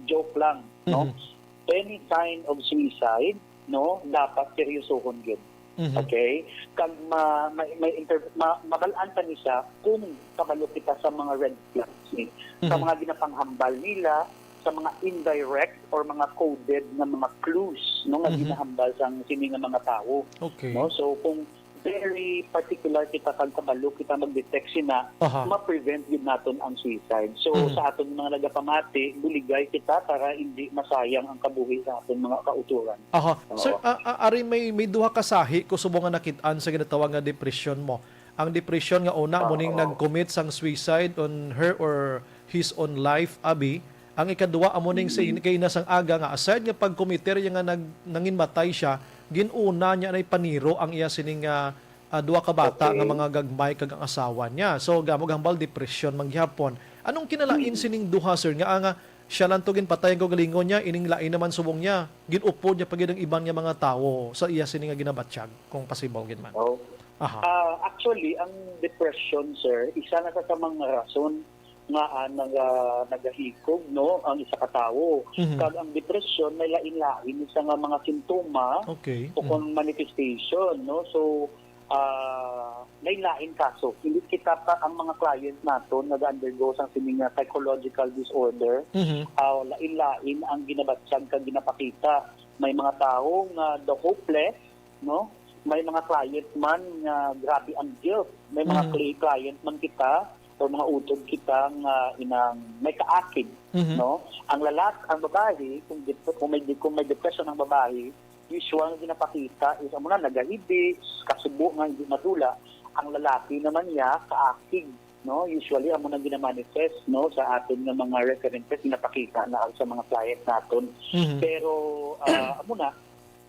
joke lang, no? Mhm. Any sign of suicide, no, dapat seryosohon gyud. Mhm. Okay? Kag ma-, ma-, may inter-, ma-, mabal-an pa ni siya kung kabalo kita sa mga red flags ni, sa Mhm. mga ginapanghambal nila, sa mga indirect or mga coded nga mga clues, no, nga Mhm. ginahambal sang sini nga mga tawo. Okay. No? So, kung very particular kita kag kabalo kita mag-detect sina, Aha. ma-prevent gyud naton ang suicide. So, Mhm. sa aton mga nagapamati, buligay kita para hindi masayang ang kabuhi sa aton mga kautoran. Aha. Oo. Sir, a-, a-, ari may, may duha ka sahi ko subong nga nakit-an sa ginatawag nga depression mo. Ang depression nga una, mo ning Oo. nag-commit sang suicide on her or his own life, abi. Ang ikaduha, amo ning sa Mm. in-, kaina sang aga nga, aside nga pagkomiter iya nga nag-, nanginmatay siya, gin-una niya na ipaniro ang iya sining, ah, ah, duha ka bata nga Okay. mga gagmay kag ang asawa niya. So, gamo gahambal depression man gihapon. Anong kinalain sining duha, sir, nga, ah, nga siya lang to ginpatay ang kaugalingon niya, ining lain naman subong niya, gin-upod niya pa gid ang iban nga mga tawo sa iya sini nga ginabatyag, kung possible gid man? Oh. Aha. Ah, actually, ang depression, sir, isa na sa, sa mga rason nga, ah, naga, nagahikog, no, ang isa ka tawo. Mhm. Kag ang depression may lain-lain isa nga mga simptoma Okay. o Mhm. kung manifestation, no. So, ah, may lain kaso. Hindi kita pa ang mga client naton nag-undergo sang sini nga psychological disorder. Mhm. Ah, lain-lain ang ginabatyag kag ginapakita. May mga tawo nga daw hopeless, no? May mga client man nga grabe ang guilt. May mga Mhm. cli- client man kita o mga utod kita nga inang may kaakig, Mhm. no? Ang lalak, ang babayi, kung dep- kung may kung may depression ang babayi, usual nga ginapakita is amo na nagahibi, kasubo nga hindi madula. Ang lalaki naman niya kaakig, no? Usually amo na ginamanifest, no, sa aton nga mga references ginapakita na sa mga client naton. Mhm. Pero ah, amo na,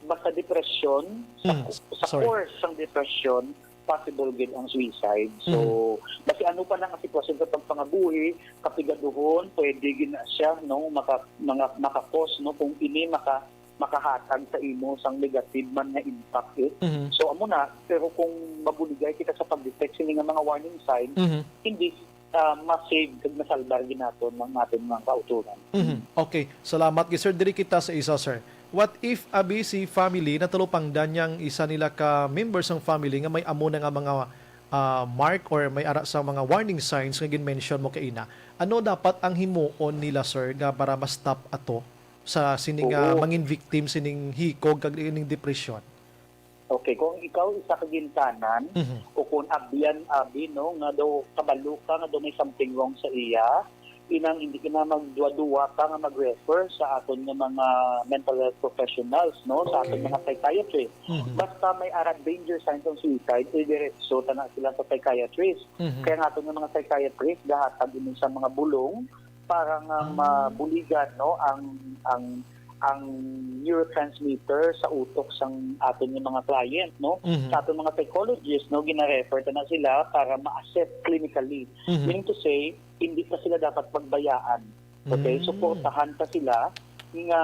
basta depression, sa, Mm, sa sorry. Course sang depression, possible gid ang suicide. So, Mhm. basi ano pa na ang sitwasyon sa pagpangabuhi, kapigaduhon, pwede gid na siya, no, maka, mga, maka-cause, no, kung ini maka, makahatag sa imo sang negative man nga impact, eh. Mhm. So, amo na, pero kung mabuligay kita sa pag-detect sini nga mga warning sign, Mhm. hindi ah, ma-save kag masalbar gid naton ang aton mga kautoran. Mhm. Okay. Salamat gid, sir. Diri kita sa isa, sir. What if, abi, si family natalupangdan niya ang isa nila ka member sang family nga may amo na nga mga, ah, mark or may ara sa mga warning signs nga gin-mention mo kaina? Ano dapat ang himuon nila, sir, nga para ma-stop ato sa sini nga Oo. mangin victim sining hikog kag ining depresyon? Okay, kung ikaw isa ka ginikanan Mhm. o kung abyan, abi, no, nga daw kabalo ka nga daw may something wrong sa iya, inang hindi ka na magduwa-duwa ka nga mag-refer sa aton nga mga mental health professionals, no, sa aton Okay. mga psychiatrist. Mhm. Basta may ara danger signs of suicide, idiretso ta na sila sa psychiatrist. Mhm. Kaya nga aton nga mga psychiatrist gahatag ini sa mga bulong para nga Ah. mabuligan, no, ang ang ang neurotransmitter sa utok sang aton nga mga client, no? Mhm. Sa aton mga psychologist, no, gina-refer ta na sila para ma-assess clinically. Mhm. Meaning to say, hindi pa sila dapat pagbayaan. Okay? Mm. Suportahan ta sila nga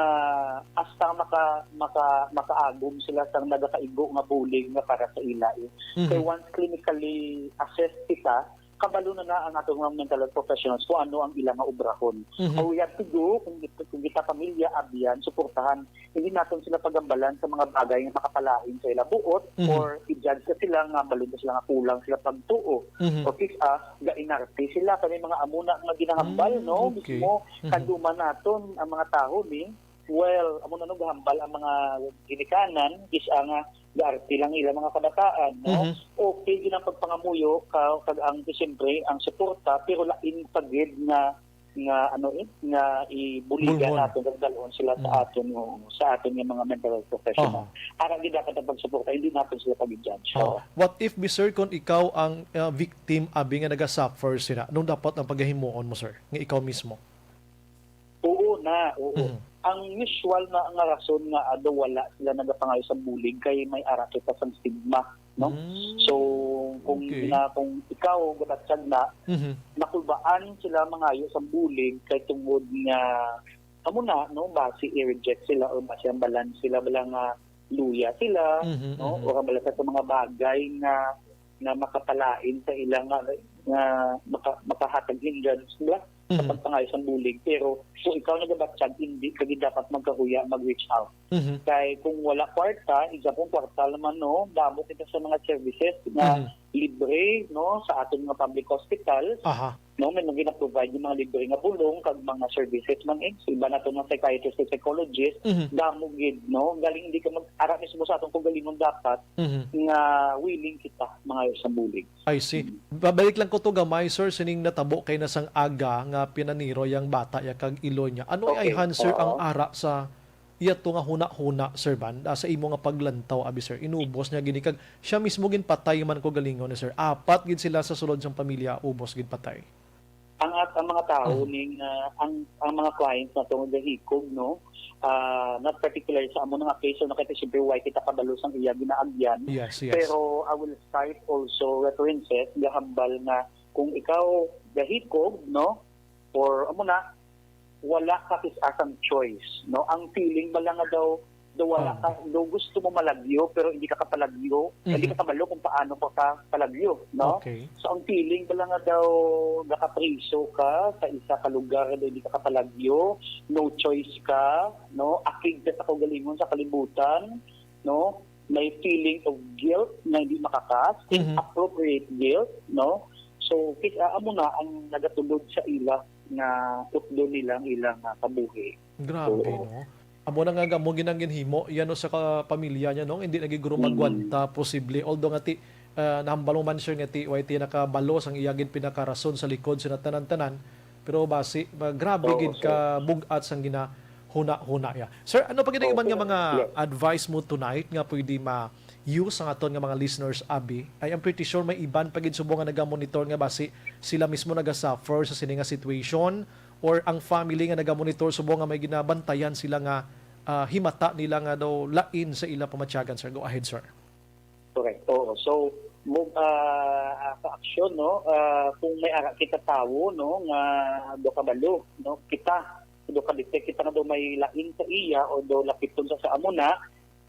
hasta maka, maka, makaagom sila sang nagakaigo nga bulig nga para sa ila, eh. Mhm. Kay once clinically assessed kita, kabalo na na ang aton mga mental health professionals kung ano ang ila nga obrahon. Mhm. All we have to do, kung, kung kita pamilya, abyan, suportahan, hindi naton sila pagambalan sa mga bagay nga makapalain sa ila buot Mhm. or i-judge ka sila nga balo na sila nga kulang sila pagtuo. Mhm. O kis-a, gainarte sila. Kani mga amo na nga ginahambal, Mm, no? Okay. Mismo, Mhm. kaduman naton ang mga tawo ni, well, amo na no gahambal ang mga ginikanan, kis-a nga gaarte lang ila mga kabataan, no? Mhm. Okay gid ang pagpangamuyo ka, kag ang, siyempre, ang suporta, pero lain pa gid nga, nga, ano, eh, nga ibuligan Bulngon. naton, kag dalhon sila sa Mm. aton, oo, sa aton nga mga mental health professional. Aha. Ara gid dapat ang pagsuporta, hindi naton sila pag-judge. Oh, Oo. what if, bi, sir, kung ikaw ang, uh, victim, abi, nga naga-suffer sila? Anong dapat ang pagahimuon mo, sir? Nga ikaw mismo? Oo na, oo. Mhm. Ang usual na nga rason nga ado wala sila nagapangayo sa bulig kay may ara kita sang stigma, no? Mm. So, kung Okay. na, kung ikaw gabatyag na, Mhm. nakulbaan sila mangayo sa bulig kay tungod nga amo na, no, basi i-reject sila or basi hambalan sila bala nga luya sila, Mhm, no? mhm. Or hambalan sa mga bagay nga, nga makapalain sa ila nga, nga maka-, makahatag hindrance bala sa Mhm. pagpangayo sang bulig. Pero kung ikaw nagabatyag, hindi ka gid dapat magkahuya mag-reach out. Mhm. Kay kung wala kwarta, example, kwarta naman, no, damo kita sa mga services nga Mhm. libre, no, sa aton mga public hospitals, Aha. no, may mga gina-provide nga mga libre nga bulong kag mga services man, eh. Sa iba naton mga psychiatrist ug psychologist, Mhm. damo gid, no, galing hindi ka mag-, ara mismo sa atong kaugalingon dapat Mhm. nga willing kita mangayo sa bulig. I see. Babalik lang ko to gamay, sir, sining natabo kay na sang aga nga pinaniro yang bata ya kag iloy niya. Ano Okay. ay answer ang Oo. ara sa iya to nga huna-huna, Sir Van, ah, sa imo nga paglantaw, abi, sir? Inubos niya gini kag siya mismo ginpatay man ko galingon ni sir. Apat gid sila sa sulod sang pamilya, ubos gid patay. Ang at ang mga tao Mhm. ning, ah, ang ang mga clients nato nga gahikog, no, ah, not particular sa amo nga case, so, nakita siyempre why kita kabalo sang iya ginaagyan. Yes, yes. Pero I will cite also references nga hambal nga kung ikaw gahikog, no, or amo na, wala ka kis-a sang choice, no? Ang feeling bala nga daw, daw wala Oh. ka, daw gusto mo malagyo, pero hindi ka kapalagyo, hindi Mhm. ka kabalo kung paano ka kapalagyo, no? Okay. So, ang feeling bala nga daw nakapriso ka sa isa ka lugar na hindi ka kapalagyo, no choice ka, no? Akig ka sa kaugalingon sa kalibutan, no? May feeling of guilt nga hindi makakas, Mhm. inappropriate guilt, no? So, kis-, ah, amo na ang nagatulod sa ila nga utdon nila ang ilang, ah, kabuhi. Grabe, Oo. no? Amo na nga gamo ginang ginhimo, yan no, sa ka-, pamilya niya, no? Hindi na gid guro Mm. magwanta, posible. Although nga ti, ah, nahambal mo man, sir, nga ti, way ti nakabalo sang iya gid pinakarason sa likod sa tanan-tanan. Pero basi, ma-, grabe Oo, gid sir. ka bug-at sang ginahuna-huna, ya. Sir, ano pa gid ang iban nga Opo. mga Yes. advice mo tonight nga pwede ma-use ang aton nga mga listeners, abi? I am pretty sure may iban pa gid subong nga nagamonitor nga basi sila mismo nagasuffer sa sini nga situation, or ang family nga nagamonitor subong nga may ginabantayan sila nga, ah, himata nila nga daw lain sa ila pamatyagan, sir. Go ahead, sir. Correct. Oo. So, mo, ah, ah, sa aksyon, no, ah, kung may ara kita tawo, no, nga do kabalo, no, kita, do ka-detect kita nga do may lain sa iya o do lapiton sa, sa amo na,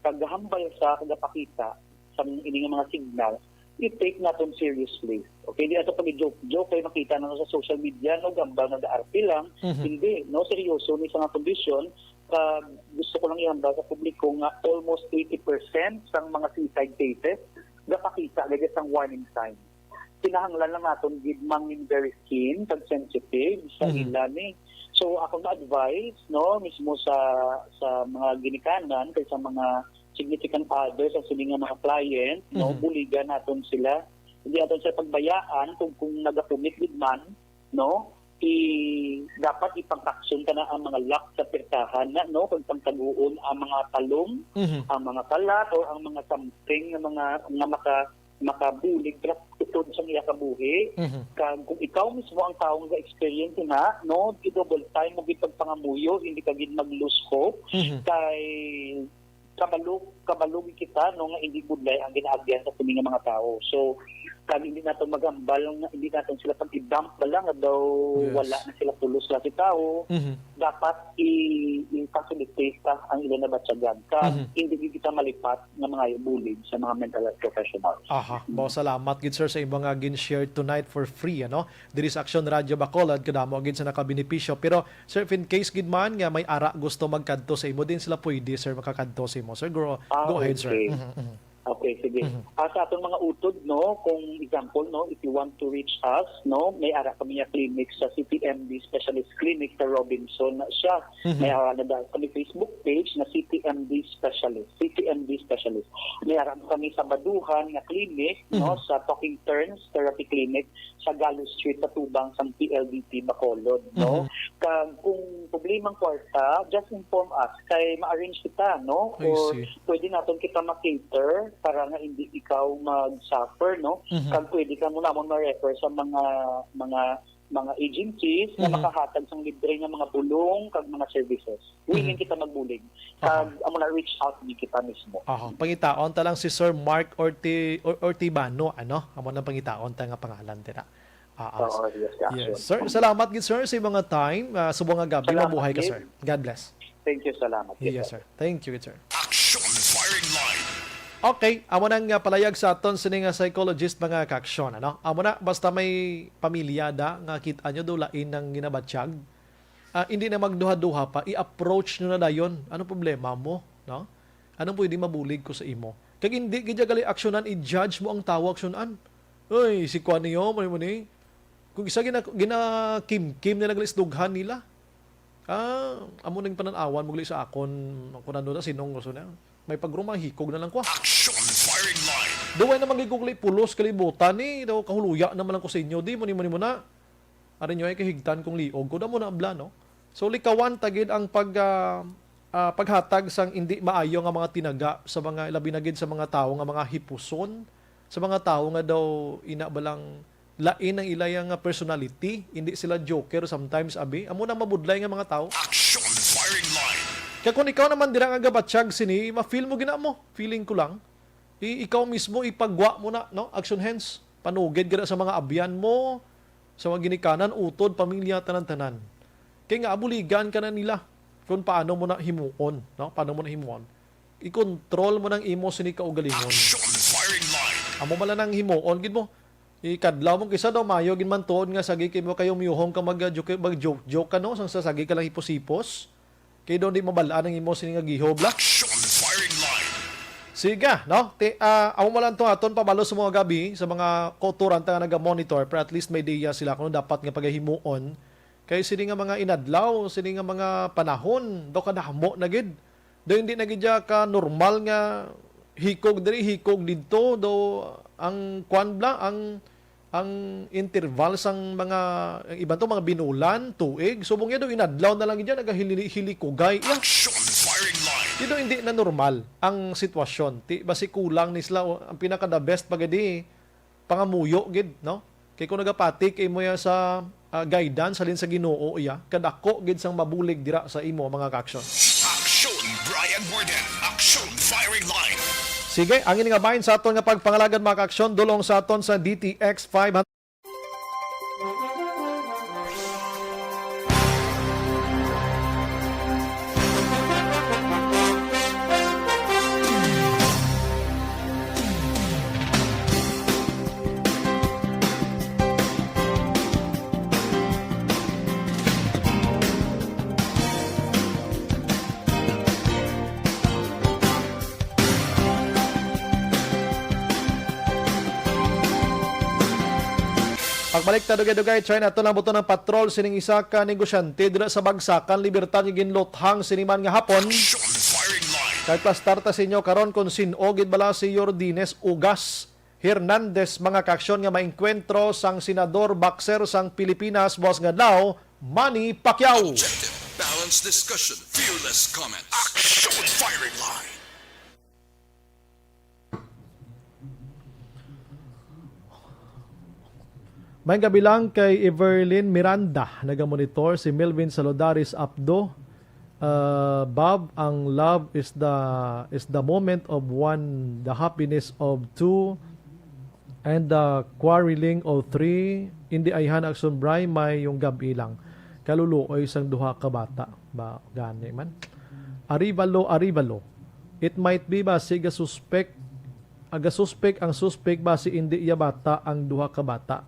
kag gahambal sa kagapakita sa ini nga mga signal, i-take naton seriously. Okay, di ato pag-joke-joke kay makita na sa social media, no, gambal na da arte lang. Mhm. Hindi, no, seryoso ni sa nga kondisyon. Kag gusto ko lang ihambal sa publiko nga almost eighty percent sang mga suicide cases gapakita gid sang warning sign. Kinahanglan lang naton gid mangin very keen kag sensitive sa Mhm. ila ni. So, akong ma-advise, no, mismo sa, sa mga ginikanan kag sa mga significant others sa sini nga mga client, no, Mhm. buligan naton sila. Hindi naton sila pagbayaan kung, kung nagakumit gid man, no, i-, dapat ipangkakson ka na ang mga lock sa pirtahan na, no, kag pangtaguon ang mga talong, Mhm. ang mga kalat, o ang mga something nga mga, nga maka-, makabulig ra upod sa iya kabuhi. Mhm. Kag kung ikaw mismo ang tawo nga experience na, no, i-double time mo gid pagpangamuyo, hindi ka gid mag-lose hope. Mhm. Kay kabalo, kabalo gid kita, no, nga hindi budlay ang ginaagyan sa sini nga mga tawo. So, kag hindi naton magambal nga hindi naton sila pag-i-dump bala nga daw Yes. wala na sila pulos sa tawo. Mhm. Dapat i-, i-facilitate ta ang ila nabatyagan. Kag Mhm. hindi gid kita malipat nga mangayo bulig sa mga mental health professionals. Aha. Mm. Mao, salamat gid, sir, sa imong nga gin-share tonight for free, ano? Diri sa Aksyon Radyo Bacolod, kadamo gid sa nakabenepisyo. Pero, sir, if in case gid man nga may ara gusto magkadto sa imo, din sila pwede, sir, makakadto sa imo, sir. Go, Ah, go ahead, sir. okay. Mhm, mhm. Okay, sige. Mhm. Ah, sa atong mga utod, no, kung example, no, if you want to reach us, no, may ara kami nga clinic sa C T M D Specialist Clinic sa Robinson na siya. Mhm. May ara na da kami Facebook page na C T M D Specialist, C T M D Specialist. May ara kami sa Baduhan nga clinic, no, Mhm. sa Talking Turns Therapy Clinic sa Gallo Street, sa tubang sang P L D T Bacolod, no? Mhm. Kag kung problema ang kwarta, just inform us kay ma-arrange kita, no? I Or see. pwede naton kita ma-cater para nga hindi ikaw mag-suffer, no? Mhm. Kag pwede ka mo namon ma-refer sa mga, mga, mga agencies nga Mhm. makahatag sang libre nga mga bulong kag mga services. Willing Mhm. kita magbulig. Aha. Kag amo na, reach out ni kita mismo. Aha. Pangitaon ta lang si Sir Mark Orti-, Or-, Ortibano, ano? Amo nang pangitaon ta nga pangalan dira. Ah, ah, Oo, yes, yes, yes. Sir, salamat gid, sir, sa imong time. Ah, subong nga gab-i. Salamat Mabuhay ka, gid. Sir. God bless. Thank you, salamat gid, Yes, sir. sir. Thank you, sir. Action Firing Line. Okay, amo nang, ah, palayag sa aton sini nga psychologist, mga kaaksyon, ano? Amo na, basta may pamilya da nga kita nyo daw lain ang ginabatyag, ah, hindi na magduha-duha pa, i-approach nyo na dayon. Ano problema mo, no? Anong pwede mabulig ko sa imo? Kag hindi gid gali aksyonan, i-judge mo ang tawo aksyonan. Uy, si kuan niyo, mo ni, mo ni. Kung isa gina-, ginakimkim nila gali sa dughan nila. Ah, amo ning panan-awan mo gali sa akon, kung ano na, sinong gusto na. May pagrumahikog na lang ko. Action Firing Line. Duway na magigugli pulos kalibutan ni, daw kahuluya naman lang ko sa inyo. Di mo ni, mo ni mo na. Ari nyo ay kahigtan kung liog ko, damo na abla, no? So, likawan ta gid ang pag, ah, ah, paghatag sang indi maayo nga mga tinaga sa mga, labi na gid sa mga tawo nga mga hipuson, sa mga tawo nga daw ina balang lain ang ila nga personality, hindi sila joker sometimes, abi. Amo nang mabudlay nga mga tao. Action firing line. Kaya kung ikaw naman dira nga gabatyag sini, ma-feel mo gina mo. Feeling ko lang. I-, ikaw mismo, ipagwa mo na, no? Action hands. Panugid gina sa mga abyan mo, sa mga ginikanan, utod, pamilya, tanan-tanan. Kaya nga, abuligan ka na nila kung paano mo na himuon, no? Paano mo na himuon. I-control mo nang imo sini kaugalingon. Action firing line. Amo man lang nang himuon, gid mo. Ikadlaw mo, kisa daw mayo gid man tuod nga sagi kay mo kayo miyuhong ka mag-joke, mag-joke-joke ka, no? Sang sa sagi ka lang hipos-hipos. Kay daw di mabal-an ang imo sini nga gihob la. Action firing line. Sige, no? Ti, ah, amo man lang to aton pabalo sa mga gabi, sa mga kauturan ta nga naga-monitor, pero at least may idea sila kung dapat nga pagahimuon. Kay sini nga mga inadlaw, sini nga mga panahon, daw kadamo na gid. Daw hindi na gid siya ka normal nga hikog diri, hikog didto, daw ang kwan bla, ang, ang interval sang mga, ang iban to, mga binulan, tuig. Subong niya daw inadlaw na lang gid siya, nagahili-, hilikugay. Iya. Action firing line. Di daw hindi na normal ang sitwasyon. Ti, basi kulang ni sila, o, ang pinaka the best pa gid, pangamuyo gid, no? Kay kung nagapati kay mo ya sa, ah, guidance halin sa Ginoo iya, kadako gid sang mabulig dira sa imo, mga ka-aksyon. Action, Brian Warden. Action, firing line. Sige, ang ini nga bahin sa aton nga pagpangalagad, mga ka-aksyon, dulong sa aton sa D T X five hundred. Pagbalik ta dugay-dugay, try nato lang buto ng patrol sining isa ka negosyante dira sa Bagsakan, Libertad nga ginluthang sini man nga hapon. Action firing line. Kay plastar ta sa inyo karon kung sin-o gid bala si Jordines Ugas Hernandez, mga ka-aksyon, nga maengkwentro sang senador boxer sang Pilipinas buwas nga adlaw, Manny Pacquiao. Objective, balanced discussion, fearless comment. Action firing line. May gabi lang kay Everlyn Miranda, nagamonitor si Melvin Salodaris Apdo. Uh, Bob, ang love is the, is the moment of one, the happiness of two, and the quarreling of three. Hindi ayhan, Action Bry, may yung gabi lang. Kaluluoy sang duha ka bata. Ba, gani man. Arivalo, Arivalo. It might be ba siga suspect, aga suspect ang suspect ba si hindi iya bata ang duha ka bata.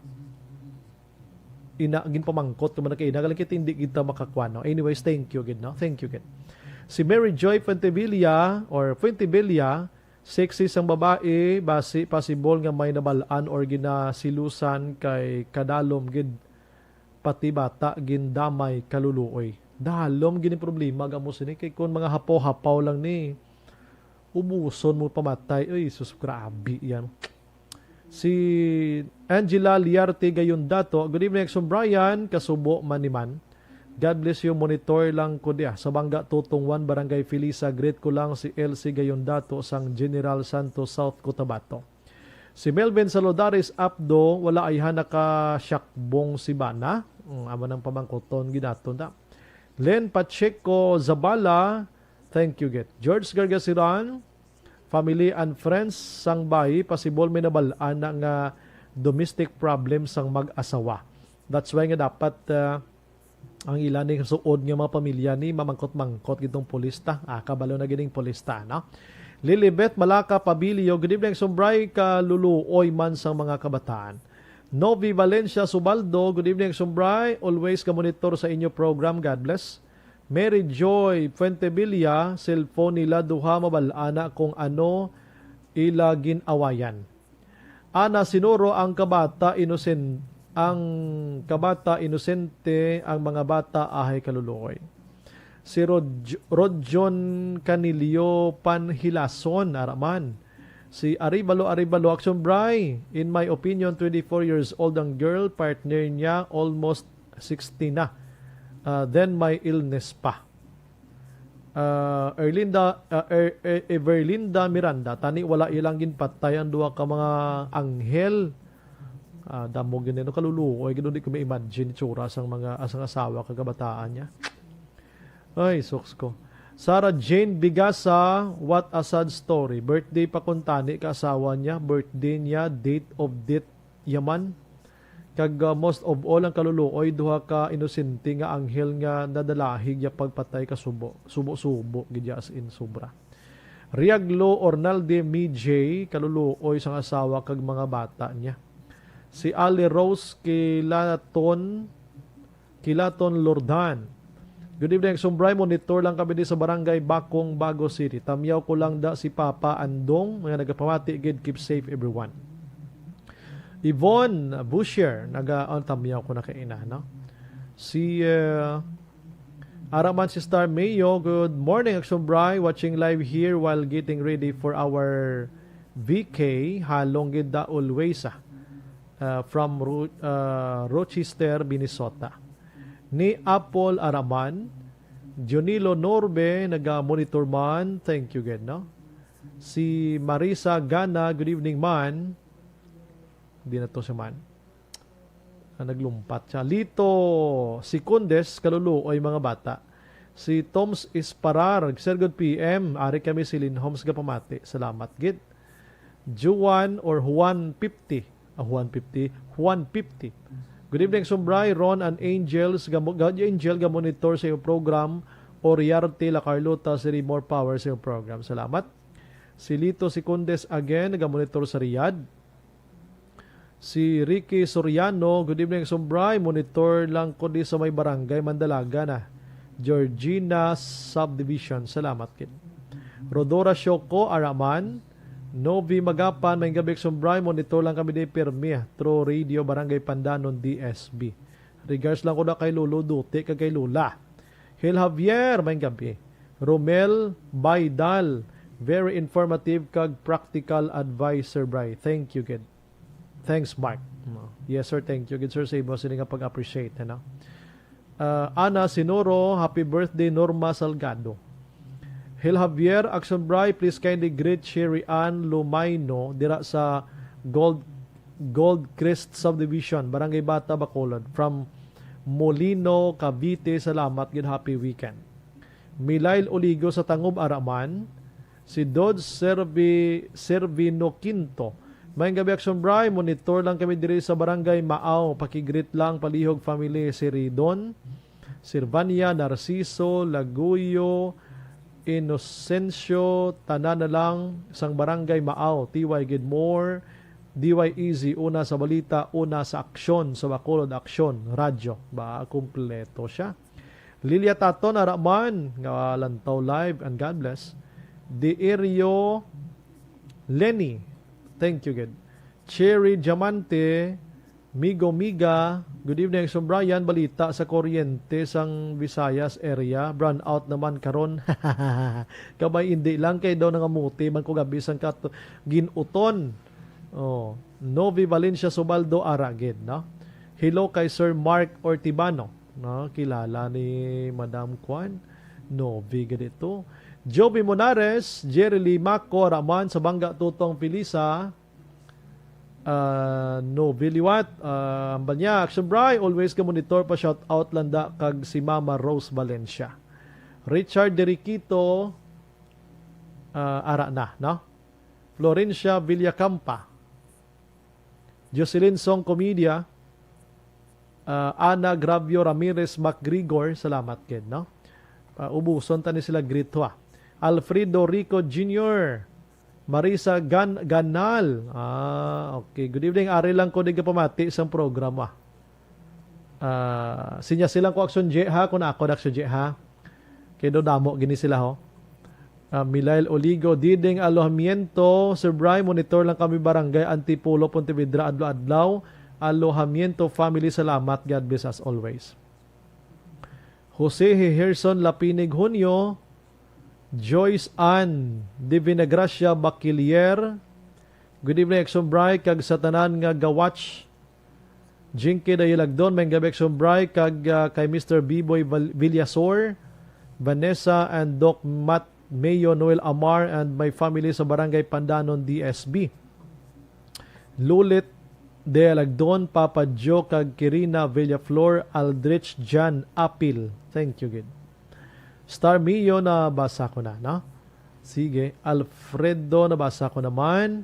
Ina, ginpamangkot ko man kay ina, galing kita hindi kita makakuha, no? Anyways, thank you gid, no? Thank you gid. Si Mary Joy Fuentevilla or Fuentevilla, sexy sang babae, basi possible nga may nabalaan or ginasilusan kay kadalom gid pati bata gindamay kaluluoy. Dalom gini problema gamo sini kay kun mga hapaw-hapaw lang ni ubuson mo pamatay. Uy, sus, grabe yan. Si Angela Liarte Gayondato, "Good evening, Action Brian. Kasubo man ni man. God bless you, monitor lang ko diya sa Bangga Tutong one, Barangay Felisa. Greet ko lang si Elsie Gayondato sang General Santos, South Cotabato." Si Melvin Salodares Apdo, "Wala ayhan nakasakbong si bana." Mm, amo nang pamangkuton ginaton ta. Len Pacheco Zabala, thank you, gid. George Gargasiran, family and friends sang bayi, possible may nabal-an na nga domestic problem sang mag-asawa. That's why nga dapat, ah, ang ila ni suod nga mga pamilya ni mamangkot-mangkot gitong pulis ta. Ah, kabalo na gining pulis ta, no? Lilibet Malaka Pabilio, good evening, Sumbray, kaluluoy man sang mga kabataan. Novi Valencia Subaldo, good evening, Sumbray. Always ka monitor sa inyo program. God bless. Mary Joy Fuentevilla, cellphone nila duha, mabal-ana kung ano ila gin-awayan. Ana Sinuro, ang kabata inosen-, ang kabata inosente, ang mga bata ahay kaluluoy. Si Rod-, Rodjon Canilio Panhilason, araman. Si Arivalo, Arivalo, Action Bry, in my opinion, twenty-four years old ang girl, partner niya, almost sixty na. Ah, then may illness pa. Ah, Erlinda, ah, Er-, Er-, Everlinda Miranda, tani wala ilang ginpatay ang duha ka mga anghel. Ah, damo gid no, kaluluoy gid, di ko ma-imagine itsura sang mga, sang asawa kag kabataan niya. Ay, suks ko. Sarah Jane Bigasa, what a sad story. Birthday pa kuntani ka asawa niya, birthday niya, date of death yaman. Kag, ah, most of all, ang kaluluoy, duha ka inosente nga anghel nga nadalahi niya pagpatay ka subo. Subo-subo gid ya, as in sobra. Riaglo Ornalde Mijay, kaluluoy sang asawa kag mga bata niya. Si Ali Rose Kilaton, Kilaton Lordan. Good evening, Sumbray. Monitor lang kami di sa Barangay Bakong, Bago City. Tamyaw ko lang da si Papa Andong, nga nagapamati gid, keep safe everyone. Yvonne Bushier, naga, oh, tamyaw ko na kaina, no? Si, uh, Araman si Star Mayo, good morning, Action Bry. Watching live here while getting ready for our V K. Halong gid da always, ah. Uh, from Ro- uh, Rochester, Minnesota. Ni Apple Araman, Junilo Norbe, naga-monitor man. Thank you, gid, no? Si Marisa Gana, good evening, man. Di na to siya, man. Ah, naglumpat siya. Lito Secundes, kaluluoy mga bata. Si Toms Isparar, Sir, good P M. Ari kami si Lin Homes gapamati. Salamat gid. Juan or Juan fifty. Ah, Juan fifty. Juan fifty. Good evening, Sumbray, Ron and Angels. Gamo, God Angel, ga-monitor sa iyong program. Oriarte, La Carlota, City, more power sa iyong program. Salamat. Si Lito Secundes again, ga-monitor sa Riyadh. Si Ricky Soriano, good evening, Sumbray. Monitor lang ko di sa may barangay Mandalaga na. Georgina Subdivision. Salamat gid. Rodora Shoko, Araman. Novi Magapan, may gabi, Sumbray. Monitor lang kami di pirmi through radio, Barangay Pandanon, D S B. Regards lang ko na kay Lolo Duti kag kay Lola. Hil Javier, may gabi. Romel Baidal, very informative kag practical advice, Sir Bry. Thank you, gid. Thanks, Mark. No. Yes, sir. Thank you, gid, sir, sa imo sini nga pag-appreciate, ano? Uh, Ana Sinoro, happy birthday, Norma Salgado. Hil Javier, Action Bry, please kindly greet Sherry Ann Lumayno dira sa Gold Gold Crest Subdivision, Barangay Bata, Bacolod. From Molino, Cavite, salamat gid, happy weekend. Milail Oligo sa Tangub, Araman. Si Dodge Servi, Servino Quinto. May gabi, Action Bry. Monitor lang kami diri sa Barangay Maaw. Pakigreet lang, Palihog family, si Ridon, Sirvania, Narciso, Laguyo, Inocencio, tanan na lang sang Barangay Maaw, T Y Gidmore, D Y Easy, una sa balita, una sa aksyon, sa Bacolod Aksyon, radyo. Ba, kumpleto siya. Lilia Taton, Araman, nga lantaw live, and God bless. Dierio Lenny, thank you, gid. Cherry Diamante, Migo Miga, good evening, Action Brian. Balita sa kuryente sang Visayas area, brownout naman karon. Kabay, hindi lang kay daw nangamuti man ko gabi sang kat-, gin-uton. Oh, Novi Valencia Subaldo, ara gid, no? Hello kay Sir Mark Ortibano, no? Kilala ni Madam Kwan, Novi gid ito. Joby Monares, Jerry Limaco, ara man sa Bangga, Tutong Felisa, ah, Novi liwat, ah, ambal niya, Action Bry, always ka monitor pa, shout out lang da kag si Mama Rose Valencia. Richard Deriquito, ah, ara na, no? Florencia Villacampa. Jocelyn Song Comedia, ah, Ana Gravio Ramirez MacGregor, salamat gid, no? Ah, ubuson ta ni sila grito, ah. Alfredo Rico Junior, Marisa Gan-, Ganal. Ah, okay. Good evening. Ari lang ko di ka pamati sang programa. Ah, sinya silang ko, Action J, ha? Kung ako na, Action J, ha? Kay do damo gini sila, ho. Ah, Milail Oligo, Diding Alojamiento, Sir Bry, monitor lang kami, Barangay Antipolo, Pontevedra, adlaw-adlaw. Alojamiento family, salamat. God bless as always. Jose Herson Lapinig Junio, Joyce Ann Divinagracia Bakilier. Good evening, Action Bry, kag sa tanan nga ga-watch. Jinky Dayalagdon, may gabi, Action Bry, kag, ah, kay Mister Biboy Val-, Villasor, Vanessa and Doc Matt Mayo, Noel Amar, and my family sa Barangay Pandanon, D S B. Lulit Dea Lagdon, Papa Joe, kag Kirina Villaflor, Aldrich Jan Apil. Thank you, gid. Star Mio, nabasa ko na, no? Sige. Alfredo, nabasa ko naman.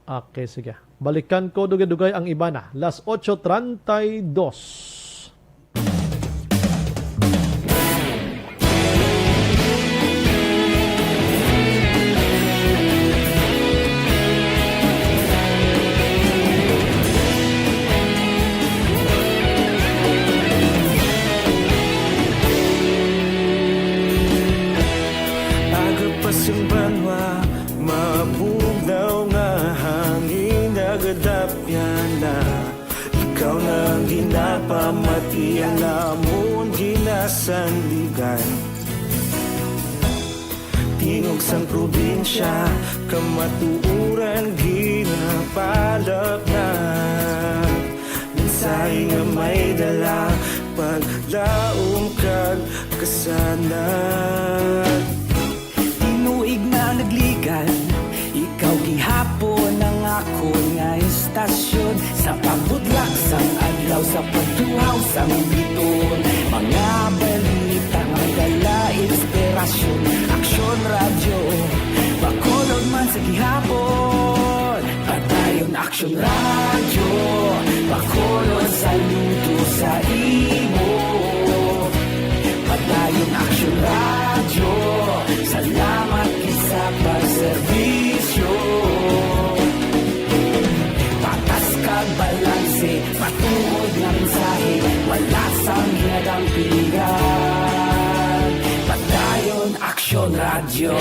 Okay, sige. Balikan ko, dugay-dugay ang iba na. Las ocho treinta y dos. Aga pa sing banwa, mabugnaw nga hangin nagadapyan na. Ikaw na ang ginapamati, ang amon ginasandigan. Tingog sang probinsya, kamatuoran ginapalap na. Mensahe nga may dala, paglaom kag kasanag. Tinuig na nagligan, ikaw gihapon ang akon nga istasyon. Sa pagbudlak sang adlaw, sa pagtuhaw sang biton, mga balita nga may dala inspirasyon. Aksyon Radyo, Bacolod man sa gihapon. Padayon Aksyon Radyo, Bacolod, saludo sa imo. Padayon Aksyon Radyo, salamat gid sa pagserbisyo. Patas kag balanse, matuod nga mensahe, wala sang ginadampigan. Padayon Aksyon Radyo.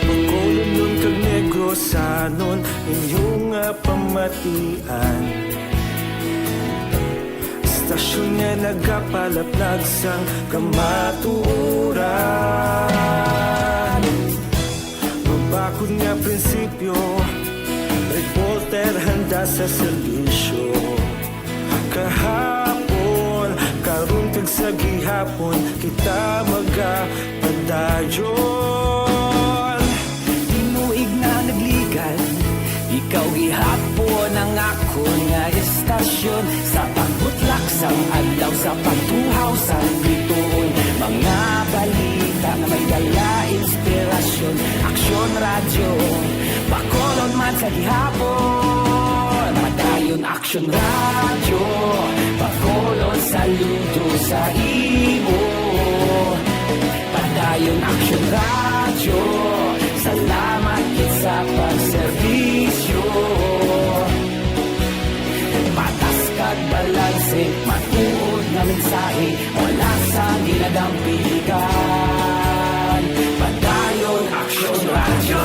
Bacolodnon kag Negrosanon, inyo nga pamatian. Istasyon nga nagapalaplag sang kamatuoran. Mabakod nga prinsipyo, reporter handa sa serbisyo. Kahapon, karon kag sa gihapon, kita magapadayon. Tinuig na nagligan, ikaw gihapon ang akon nga istasyon. Sa pagbutlak sang adlaw, sa pagtuhaw sang bituon, mga balita nga may dala inspirasyon. Aksyon Radyo, Bacolod man sa gihapon. Padayon Aksyon Radyo, Bacolod, saludo sa imo. Padayon Aksyon Radyo, salamat gid sa pagserbisyo. Patas kag balanse, matuod nga mensahe, wala sang ginadampigan. Padayon Aksyon Radyo.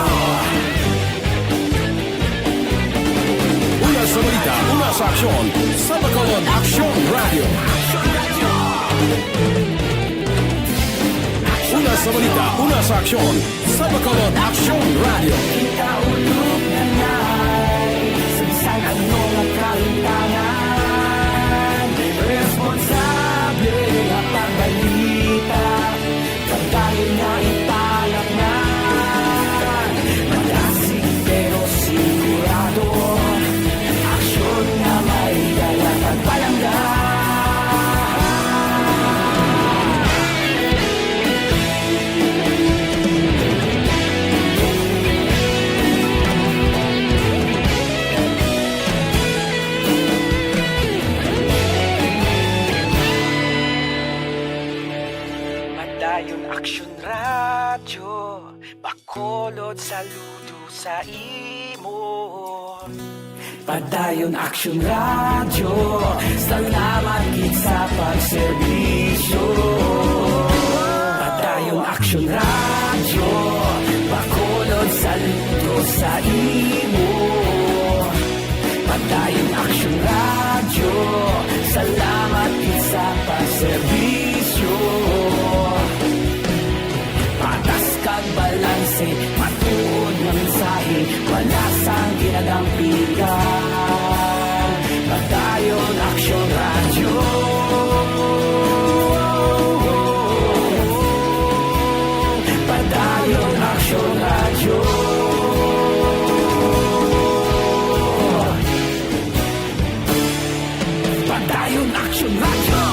Una sa balita, una sa aksyon, sa Bacolod Aksyon Radyo. Una sa balita, una sa aksyon, sa Bacolod Aksyon Radyo. Ikaulog na nay, sa bisan ano nga kahitangan, responsable nga pagbalita, pagdayon nga ipalatnan. Madasig pero sigurado, aksyon nga may dala kag palangga. Padayon Aksyon Radyo, Bacolod, saludo sa imo. Padayon Aksyon Radyo, salamat gid sa pagserbisyo. Padayon Aksyon Radyo, Bacolod, saludo sa imo. Padayon Aksyon Radyo, salamat gid sa pagserbisyo. Patas kag balanse, matuod nga mensahe, wala sang ginadampigan. Padayon Aksyon Radyo. Dayon Action Radyo!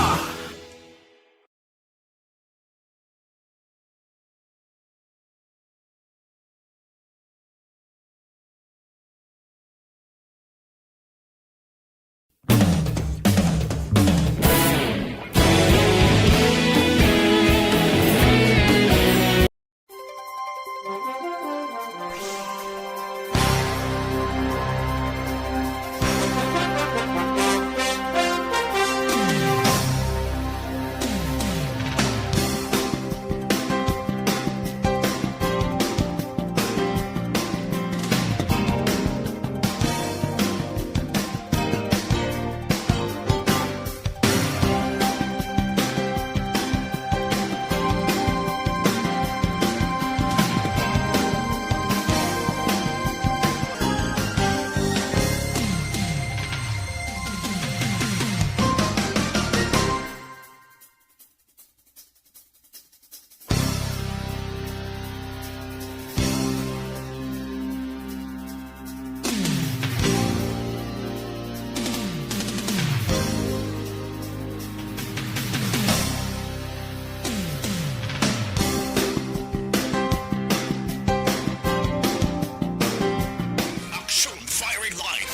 Action Firing Line.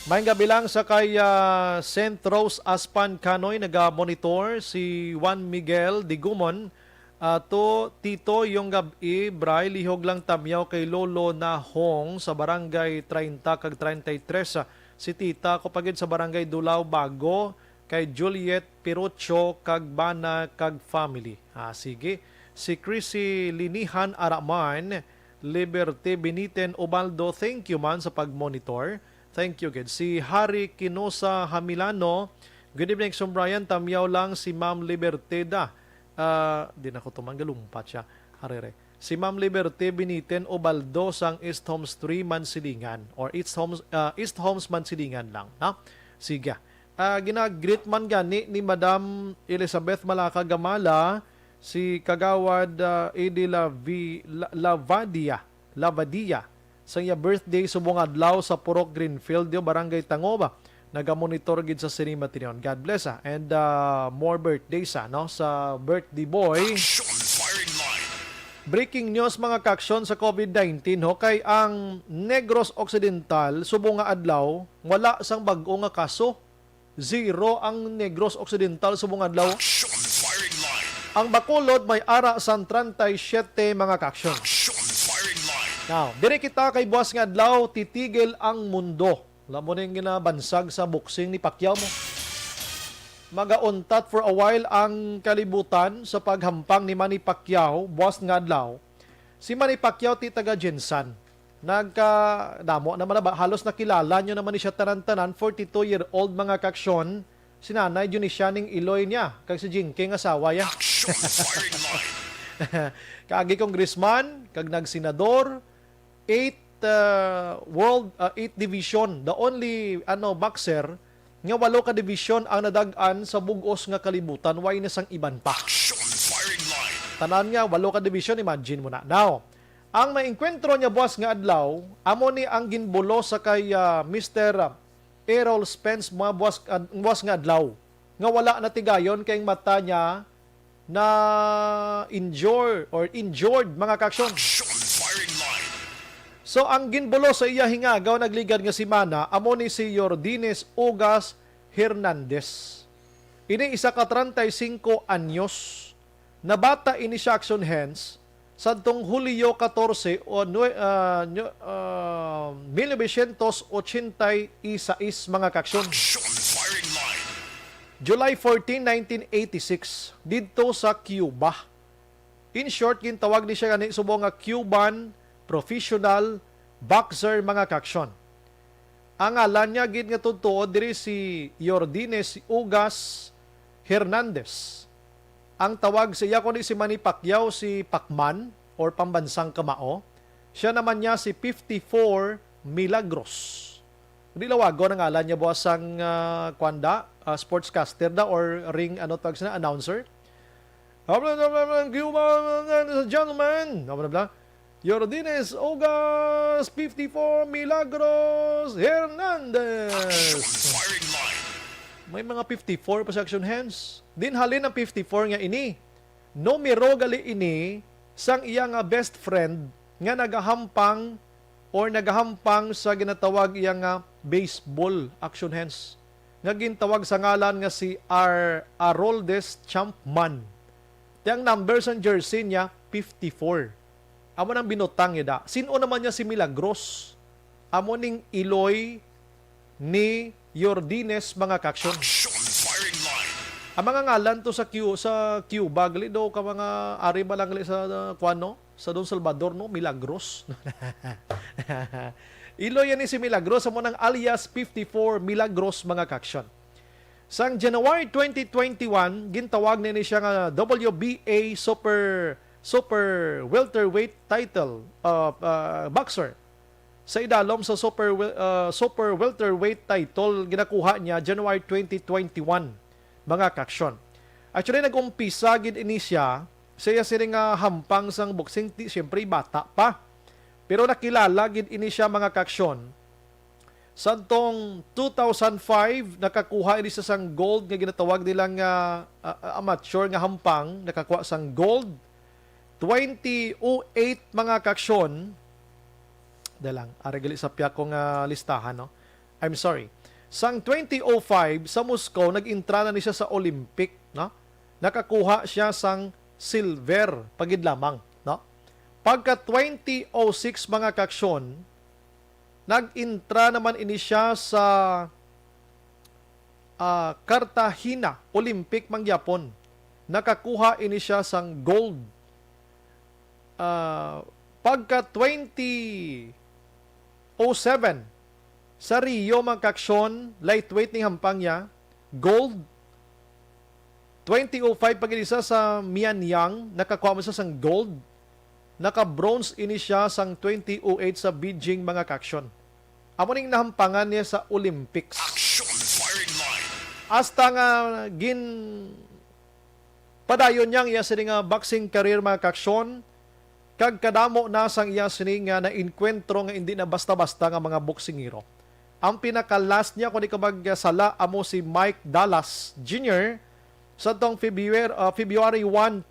Maayong gabi lang sa kay, ah, Saint Rose Aspan Kanoy, naga-monitor si Juan Miguel Digumon. Ato, Tito, yung gab-i, Bray, lihog lang tamyaw kay Lolo Nahong sa Barangay treinta kag treinta y tres. Si Tita ko pa gid sa Barangay Dulao Bago, kay Juliet Pirocho kag bana kag family. Ah, sige. Si Chrissy Linihan Araman, Liberty Beniten Ubaldo, thank you man sa pag-monitor. Thank you gid. Si Harry Kinosa Hamilano, good evening, Sir Brian. Tamyaw lang si Ma'am Liberteda. Ah, di na ko to manggalumpat siya. Harere. Si Ma'am Liberty Beniten Ubaldo sang East Homes three Mansilingan or East Homes, ah, East Homes Mansilingan lang, no? Sige. Ah, gina-greet man gani ni Madam Elizabeth Malaka Gamala si Kagawad, ah, Eddie Lavi-, La-, Lavadia, Lavadia, sa iya birthday subong adlaw sa Purok Greenfield, yo, Barangay Tangoba. Nagamonitor gid sa Sinima Tinion. God bless, ah. And, ah, more birthdays, ah, no, sa birthday boy. Action Firing Line. Breaking news, mga kaaksyon, sa covid nineteen, ho, kay ang Negros Occidental subong nga adlaw wala sang bag-o nga kaso. Zero ang Negros Occidental subong adlaw. Action Firing Line. Ang Bacolod may ara sang treinta y siete, mga kaaksyon. Action Firing Line. Now, diri kita kay buas nga adlaw, titigil ang mundo. Wala mo ning ginabansag sa boxing ni Pacquiao mo. Magauntat for a while ang kalibutan sa paghampang ni Manny Pacquiao buas nga adlaw. Si Manny Pacquiao ti taga Gensan. Nagka-, damo naman na ba? Halos nakilala nyo naman ni siya tanan-tanan. Forty-two-year-old, mga kaaksyon. Si Nanay Dionisia ning iloy niya, kag si Jinky nga asawa niya. Action Firing Line. Kaagi congressman, kag nagsenador, eight, uh, world, uh, eight division. The only, ano, boxer nga walo ka division ang nadag-an sa bug-os nga kalibutan, way na sang iban pa. Action Firing Line. Tanan nga, walo ka division, imagine mo na. Now, ang maengkwentro niya buas nga adlaw, amo ni ang ginbulo sa kay, ah, Mister Errol Spence mga buas, ad-, buas nga adlaw, nga wala natigayon kay ang mata niya na injure or injured, mga kaaksyon. Action Firing Line. So, ang ginbulo sa iya hingagaw nagligad nga semana amo ni si Jordines Ugas Hernandez. Ini isa ka treinta y cinco anyos. Nabata ini siya, action hands, sadtong Hulyo catorce o nue-, ah, nyo-, ah, mil novecientos ochenta y seis, mga kaaksyon. Action Firing Line. July fourteen, nineteen eighty-six, didto sa Cuba. In short, gintawag ni siya gani subong nga Cuban professional boxer, mga kaaksyon. Ang ngalan niya gid nga tuod diri si Jordines Ugas Hernandez. Ang tawag sa iya kundi si Manny Pacquiao, si Pacman or Pambansang Kamao. Siya naman niya si fifty-four Milagros. Di lawagon ang ngalan niya, buas sang, ah, kwanda, ah, sportscaster da or ring, ano tawag sina, announcer. Gentlemen, ano bla? Jordines Ogas, fifty-four, Milagros Hernandez. Action Firing Line. May mga fifty-four pa sa action hands. Din halin ang fifty-four nga ini. Numero gali ini sang iya nga best friend nga nagahampang or nagahampang sa ginatawag iya nga baseball action hands nga gintawag sa ngalan nga si Ar Aroldis Chapman. Ti ang number sang jersey niya, fifty-four. Amo nang binutang niya da. Sin-o naman niya si Milagros? Amo ning iloy ni Jordines, mga kaaksyon. Action firing line. Ang mga ngalan to sa Cu-, sa Cuba, gali do ka mga ari ba lang gali sa, uh, kuwan, no? Sa Don Salvador, no? Milagros. Iloy yan ni si Milagros, amo nang alias fifty-four Milagros, mga kaaksyon. Sang January twenty twenty-one, gintawag na ni siya nga W B A Super, Super Welterweight title, uh, uh, boxer. Sa idalom sa Super Wel-, uh, Super Welterweight title, ginakuha niya January twenty twenty-one, mga kaaksyon. Actually, nag-umpisa gid ini siya sa iya sini nga hampang sang boxing, ti-, siyempre, bata pa. Pero nakilala gid ini siya, mga kaaksyon, Sadtong two thousand five, nakakuha ini siya sang gold nga ginatawag nila nga, ah, ah, amateur nga hampang, nakakuha sang gold. Twenty oh eight, mga kaaksyon, dalang, ari gali sa piya ko nga listahan, no? I'm sorry. Sang twenty oh five, sa Moscow, nag-intra na ni siya sa Olympic, no? Nakakuha siya sang silver, pagid lamang, no? Pagka twenty oh six, mga kaaksyon, nag-intra naman ini siya sa, ah, Cartagena Olympic man gyapon. Nakakuha ini siya sang gold. Ah, pagka twenty oh seven, sa Rio, mga kaaksyon, lightweight ning hampang niya, gold. Twenty oh five pa gid isa sa Mianyang, nakakuha man siya sang gold. Naka-bronze ini siya sang twenty oh eight sa Beijing, mga kaaksyon. Amo ning nahampangan niya sa Olympics. Action firing line. Hasta nga gin padayon niya ang iya sini nga boxing career, mga kaaksyon, kag kadamo na sang iya sini nga naenkwentro nga indi na basta-basta nga mga boksingero. Ang pinaka-last niya, kung di ka magsala, amo si Mike Dallas Junior sa tong February, ah, February one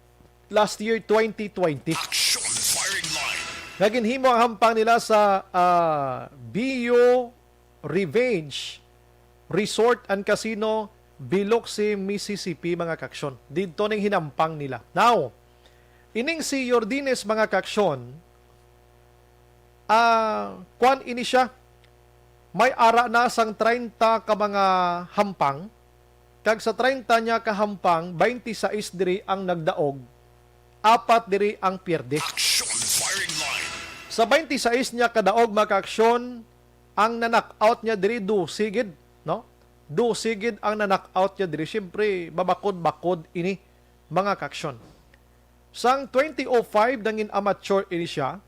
last year, twenty twenty. Action firing line. Nga ginhimo ang hampang nila sa, ah, Bio Revenge Resort and Casino, Biloxi, Mississippi, mga kaaksyon. Didto ning hinampang nila. Now, ining si Jordines, mga kaaksyon, ah, kwan ini siya. May ara na sang treinta ka mga hampang, kag sa treinta niya ka hampang, twenty-six diri ang nagdaog, apat diri ang pierde. Action firing line. Sa twenty-six niya ka daog, mga kaaksyon, ang na-knock out niya diri, dose gid, no? Dose gid ang na-knock out niya diri. Siyempre, mabakod-bakod ini, mga kaaksyon. Sang twenty oh five, nangin amateur ini siya.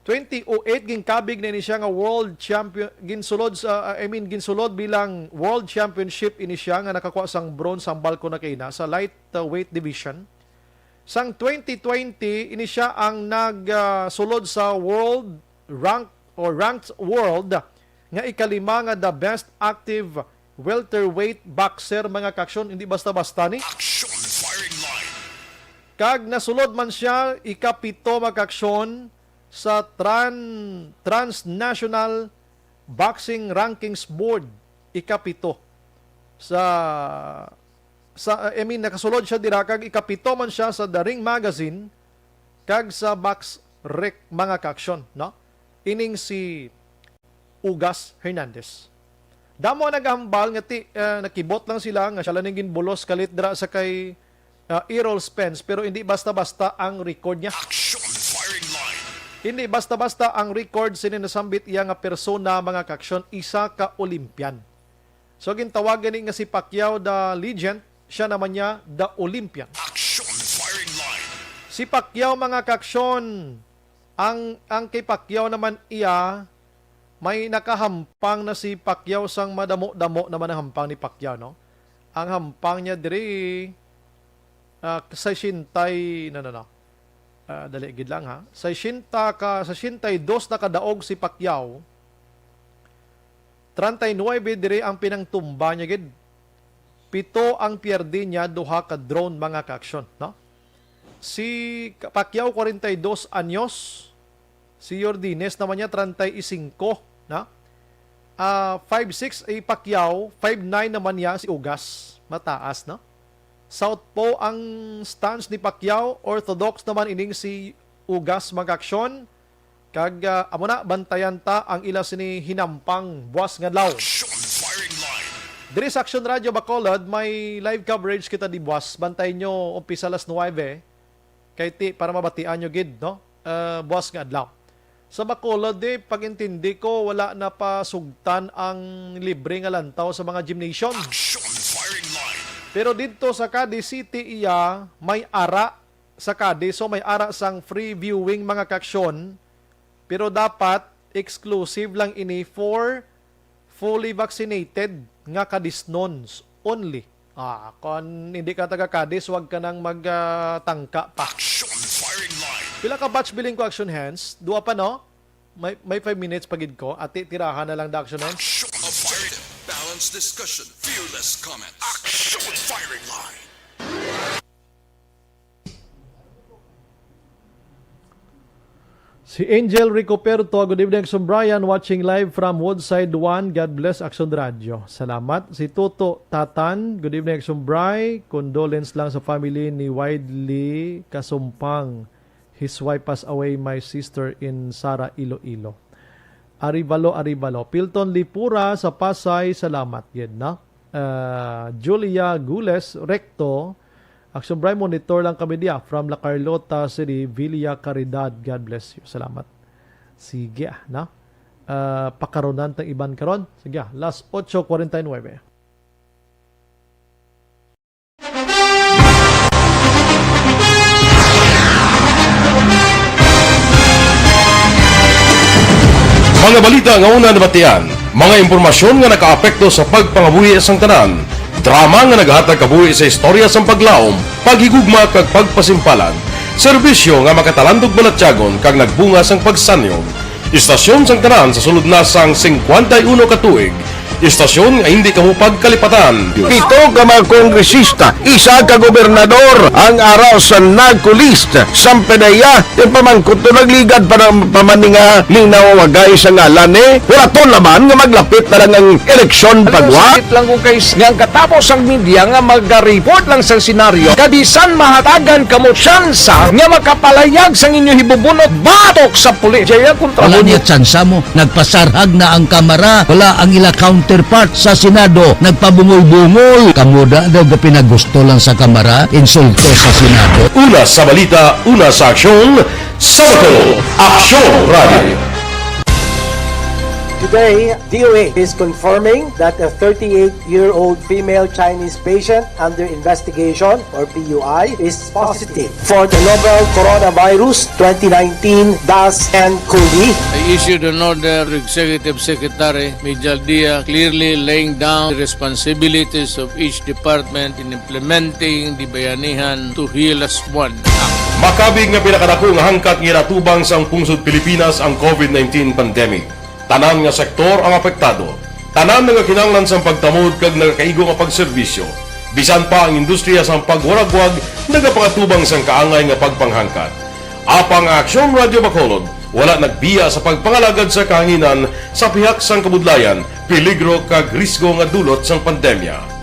Twenty oh eight, ginkabig na ini siya nga world champion, ginsulod sa, uh, I mean, ginsulod bilang world championship ini siya nga nakakuha sang bronze, hambal ko na kaina, sa light, uh, weight division. Sang twenty twenty, ini siya ang nag, uh, sulod sa world rank or ranked world nga ikalima nga the best active welterweight boxer, mga kaaksyon. Hindi basta-basta ni. Action firing line. Kag nasulod man siya ikapito, mga kaaksyon, sa Tran-, Transnational Boxing Rankings Board, ikapito. Sa, sa, I mean, nakasulod siya dira, kag ikapito man siya sa The Ring Magazine, kag sa Box Rec, mga kaaksyon, no? Ining si Ugas Hernandez. Damo ang nagahambal nga ti-, ah, nakibot lang sila nga siya lang ning ginbulos kalit dira sa kay, ah, Errol Spence, pero hindi basta-basta ang record niya. Action firing line. Hindi basta-basta ang record sini nasambit iya nga persona, mga kaaksyon, isa ka Olympian. So, gintawag gani nga si Pacquiao the legend, siya naman niya the Olympian. Action firing line. Si Pacquiao, mga kaaksyon, ang, ang kay Pacquiao naman iya, may nakahampang na si Pacquiao sang madamo-damo naman ang hampang ni Pacquiao, no? Ang hampang niya diri, ah, sesenta y, no, no, no. Ah, dali gid lang, ha. Sesenta ka, sesenta y dos na kadaog si Pacquiao. Treinta y nuebe diri ang pinangtumba niya gid. Pito ang pierde niya, duha ka drone, mga kaaksyon, no? Si Pacquiao, kwarenta y dos anyos. Si Jordines naman niya, treinta y cinco, no? Ah, five six ay Pacquiao, five nine naman niya si Ugas. Mataas, no? Southpaw ang stance ni Pacquiao, orthodox naman ining si Ugas, mga kaaksyon. Kag, ah, amo na, bantayan ta ang ila sini hinampang buas nga adlaw. Action Firing Line. Diri sa Action Radio Bacolod, may live coverage kita di buas. Bantay nyo, umpisa alas nuwebe. Kay ti, para mabatian nyo gid, no? Ah, buas nga adlaw. Sa Bacolod, di, pag-intindi ko, wala na pa sugtan ang libre nga lantaw sa mga gymnasium. Action Firing Line. Pero didto sa Cadiz City, iya, may ara sa Cadiz. So, may ara sang free viewing, mga kaaksyon. Pero dapat exclusive lang ini for fully vaccinated nga Cadiznon only. Ah, kon hindi ka taga Cadiz, wag ka nang mag, ah, tangka pa. Action Firing Line. Pila ka batch bilin ko, Action Hands? Dua pa, no? May, may five minutes pa gid ko. Ati, tirahan na lang da, Action Hands. Action Firing. Balanced discussion, fearless comments. Action Firing Line. Si Angel Ricoperto, "Good evening, Action Brian. Watching live from Woodside one. God bless, Action Radio." Salamat. Si Toto Tatan, "Good evening, Action Bri. Condolence lang sa family ni Widely Kasumpang. His wife passed away, my sister in Sara, Iloilo." Arivalo, Arivalo. Pilton Lipura sa Pasay, salamat gid, no? Ah, Julia Gules Recto, "Action Bri, monitor lang kami diya from La Carlota City, Villa Caridad." God bless you. Salamat. Sige, ah, no? Ah, pakaronan tang iban karon. Sige, ah, las ocho cuarenta y nueve. Mga balita nga una nabatian, mga impormasyon nga nakaapekto sa pagpangabuhi sang tanan, drama nga naghatag kabuhi sa istorya sang paglaom, paghigugma kag pagpasimpalan, serbisyo nga makatalandog balatyagon kag nagbunga sang pagsanyog. Istasyon sang tanan sa sulod na sang singkwenta y uno ka tuig, istasyon nga hindi kamo pagkalipatan. Pito ka mga kongresista, isa ka gobernador ang ara sa NAGCO list. Sampanaya, yung pamangkot to nagligad pa ng pamaninga, linaw wagay sa ngalan eh. Wala to naman nga maglapit na lang ang eleksyon. Ano, pagwa? Sakit lang ko kay s-, nga ang katapos ang media nga mag-report lang sa senaryo, kabisan mahatagan kamo tsansa nga makapalayag sang inyo hibubunot batok sa pulis. Jaya kontra. Wala mo niya tsansa mo. Nagpasarhag na ang Kamara. Wala ang ila counterpart sa Senado. Nagpabungol-bungol. Kamo da daw gapinagusto lang sa Kamara, insulto sa Senado. Una sa balita, una sa aksyon, sa Bacolod, Aksyon Radio. Today, D O A is confirming that a thirty-eight-year-old female Chinese patient under investigation, or P U I, is positive for the novel coronavirus twenty nineteen dash N cov. I issued an order to Executive Secretary Mijal Dia, clearly laying down the responsibilities of each department in implementing the Bayanihan to Heal As One Act. Makabig nga pinakadako nga hangkat nga ginatubang sang pungsod Pilipinas ang COVID nineteen pandemic. Tanan nga sektor ang apektado. Tanan nagakinahanglan sang pagtamod kag nagakaigo nga pagserbisyo. Bisan pa ang industriya sang pagwaragwag nagapangatubang sang kaangay nga pagpanghangkat. Apang ang Aksyon Radio Bacolod wala nagbiya sa pagpangalagad sa kahanginan sa pihak sang kabudlayan, peligro kag risgo nga dulot sang pandemya.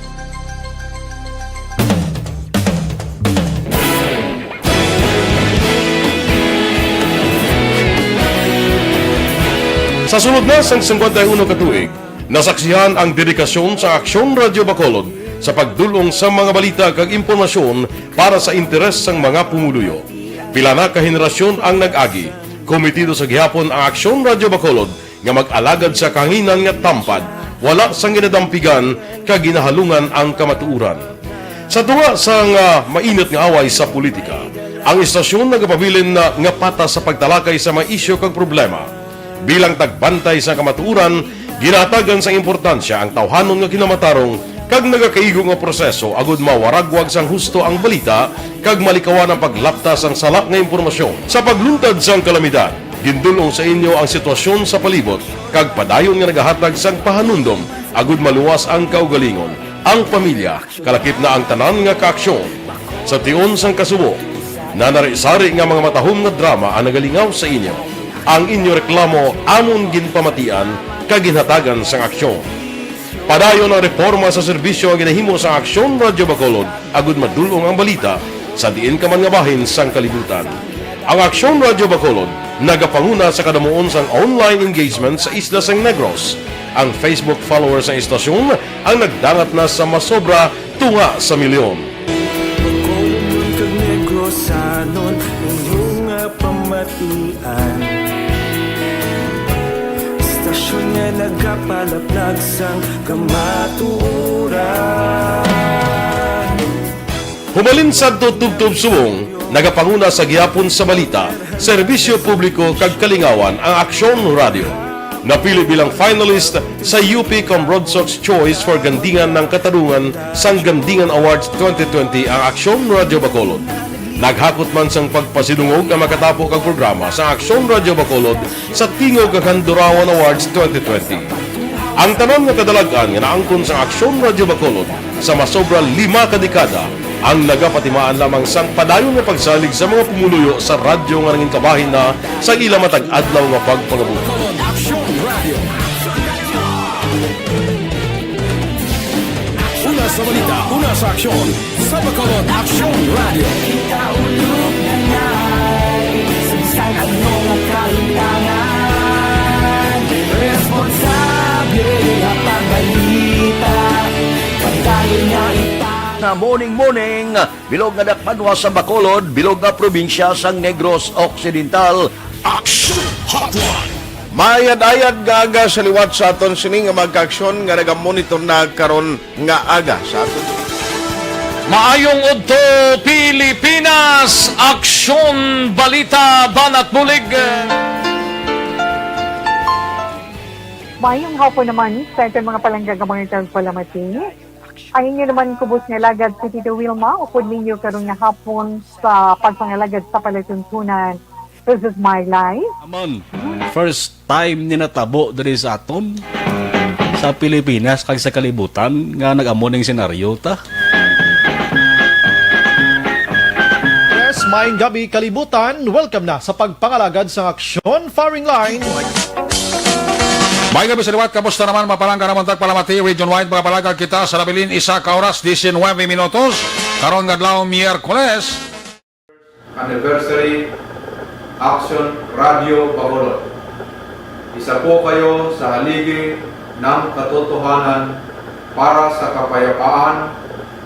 Sa sulod na sang singkwenta y uno ka tuig, nasaksihan ang dedikasyon sa Aksyon Radio Bacolod sa pagdul-ong sa mga balita kag impormasyon para sa interes sang mga pumuluyo. Pila na ka henerasyon ang nag-agi. Komitido sa gihapon ang Aksyon Radio Bacolod nga mag-alagad sa kahanginan nga tampad, wala sang ginadampigan kag ginahalungan ang kamatuoran. Sa tunga sang, ah, mainit nga away sa politika, ang istasyon nagapabilin na nga patas sa pagtalakay sa mga isyu kag problema. Bilang tagbantay sa kamatuoran, ginahatagan sang importansya ang tawhanon nga kinamatarong kag nagakaigo nga proseso agud mawaragwag sang husto ang balita kag malikawan ang paglapta sang sala nga impormasyon. Sa pagluntad sang kalamidad, gindul-ong sa inyo ang sitwasyon sa palibot kag padayon nga nagahatag sang pahanumdom agud maluwas ang kaugalingon. Ang pamilya, kalakip na ang tanan nga kaaksyon. Sa tion sang kasubo, nanari-sari nga mga matahom nga drama ang nagalingaw sa inyo. Ang inyo reklamo amon ginpamatian kag ginhatagan sang aksyon. Padayon ang reporma sa serbisyo nga ginahimo sang Aksyon Radyo Bacolod agud madul-ong ang balita sa diin ka man nga bahin sang kalibutan. Ang Aksyon Radyo Bacolod nagapanguna sa kadamuon sang online engagement sa isla sang Negros. Ang Facebook followers sang istasyon ang nagdangat na sa masobra tunga sa milyon. Bacolod kag Negrosanon, inyo nga pamatian. Istasyon nga nagapalaplag sang kamatuoran. Humalin sadto tubtob subong, nagapanguna sa gihapon sa balita, serbisyo publiko kag kalingawan ang Aksyon Radyo. Napili bilang finalist sa U P Cambronsox Choice for Gandingan ng Katarungan sang Gandingan Awards twenty twenty ang Aksyon Radyo Bacolod. Naghakot man sang pagpasidungog ang makatapo kag programa sa Aksyon Radyo Bacolod sa Tingog kag Handurawan Awards twenty twenty. Ang tanan nga kadalag-an nga naangkon sa Aksyon Radyo Bacolod sa masobra lima ka dekada ang nagapatimaan lamang sang padayon nga pagsalig sa mga pumuluyo sa radyo nga nangin kabahin na sa ila matag adlaw nga pagpangabuhi. Aksyon Radyo. Una sa balita, una sa aksyon, sa Bacolod Aksyon Radyo. Kita ulog na ngay, sa bisan ano nga kahilangan, responsable nga pagbalita, pagdayon nga ita- Na morning, morning, bilog nga dakbanwa sa Bacolod, bilog nga probinsya sang Negros Occidental. Action Hotline. Maayad-ayad nga aga sa liwat sa aton sini nga mga kaaksyon nga nagamonitor na karon nga aga sa aton. Maayong udto, Pilipinas! Aksyon, balita, banat bulig. Maayong hapon naman sa aton mga palangga nga mga tagpalamati. Ang inyo naman kubos nga alagad si Tito Wilma, upod ninyo karon nga hapon sa pagpangalagad sa palatuntunan. This is my life. Amon, first time ni natabo diri sa aton, sa Pilipinas kag sa kalibutan, nga nag-amo ning senaryo ta. Yes, maayong gabi, kalibutan. Welcome na sa pagpangalagad sang aksyon, firing line. Maayong gabi sa liwat. Kamusta naman, mga palangga namon tagpalamati? Region wide, mga palangga, kita sa nabilin isa ka oras, diecinuebe minutos. Karon nga adlaw, Miyerkules. Anniversary Action Radio Bacolod. Isa po kayo sa haligi ng katotohanan para sa kapayapaan,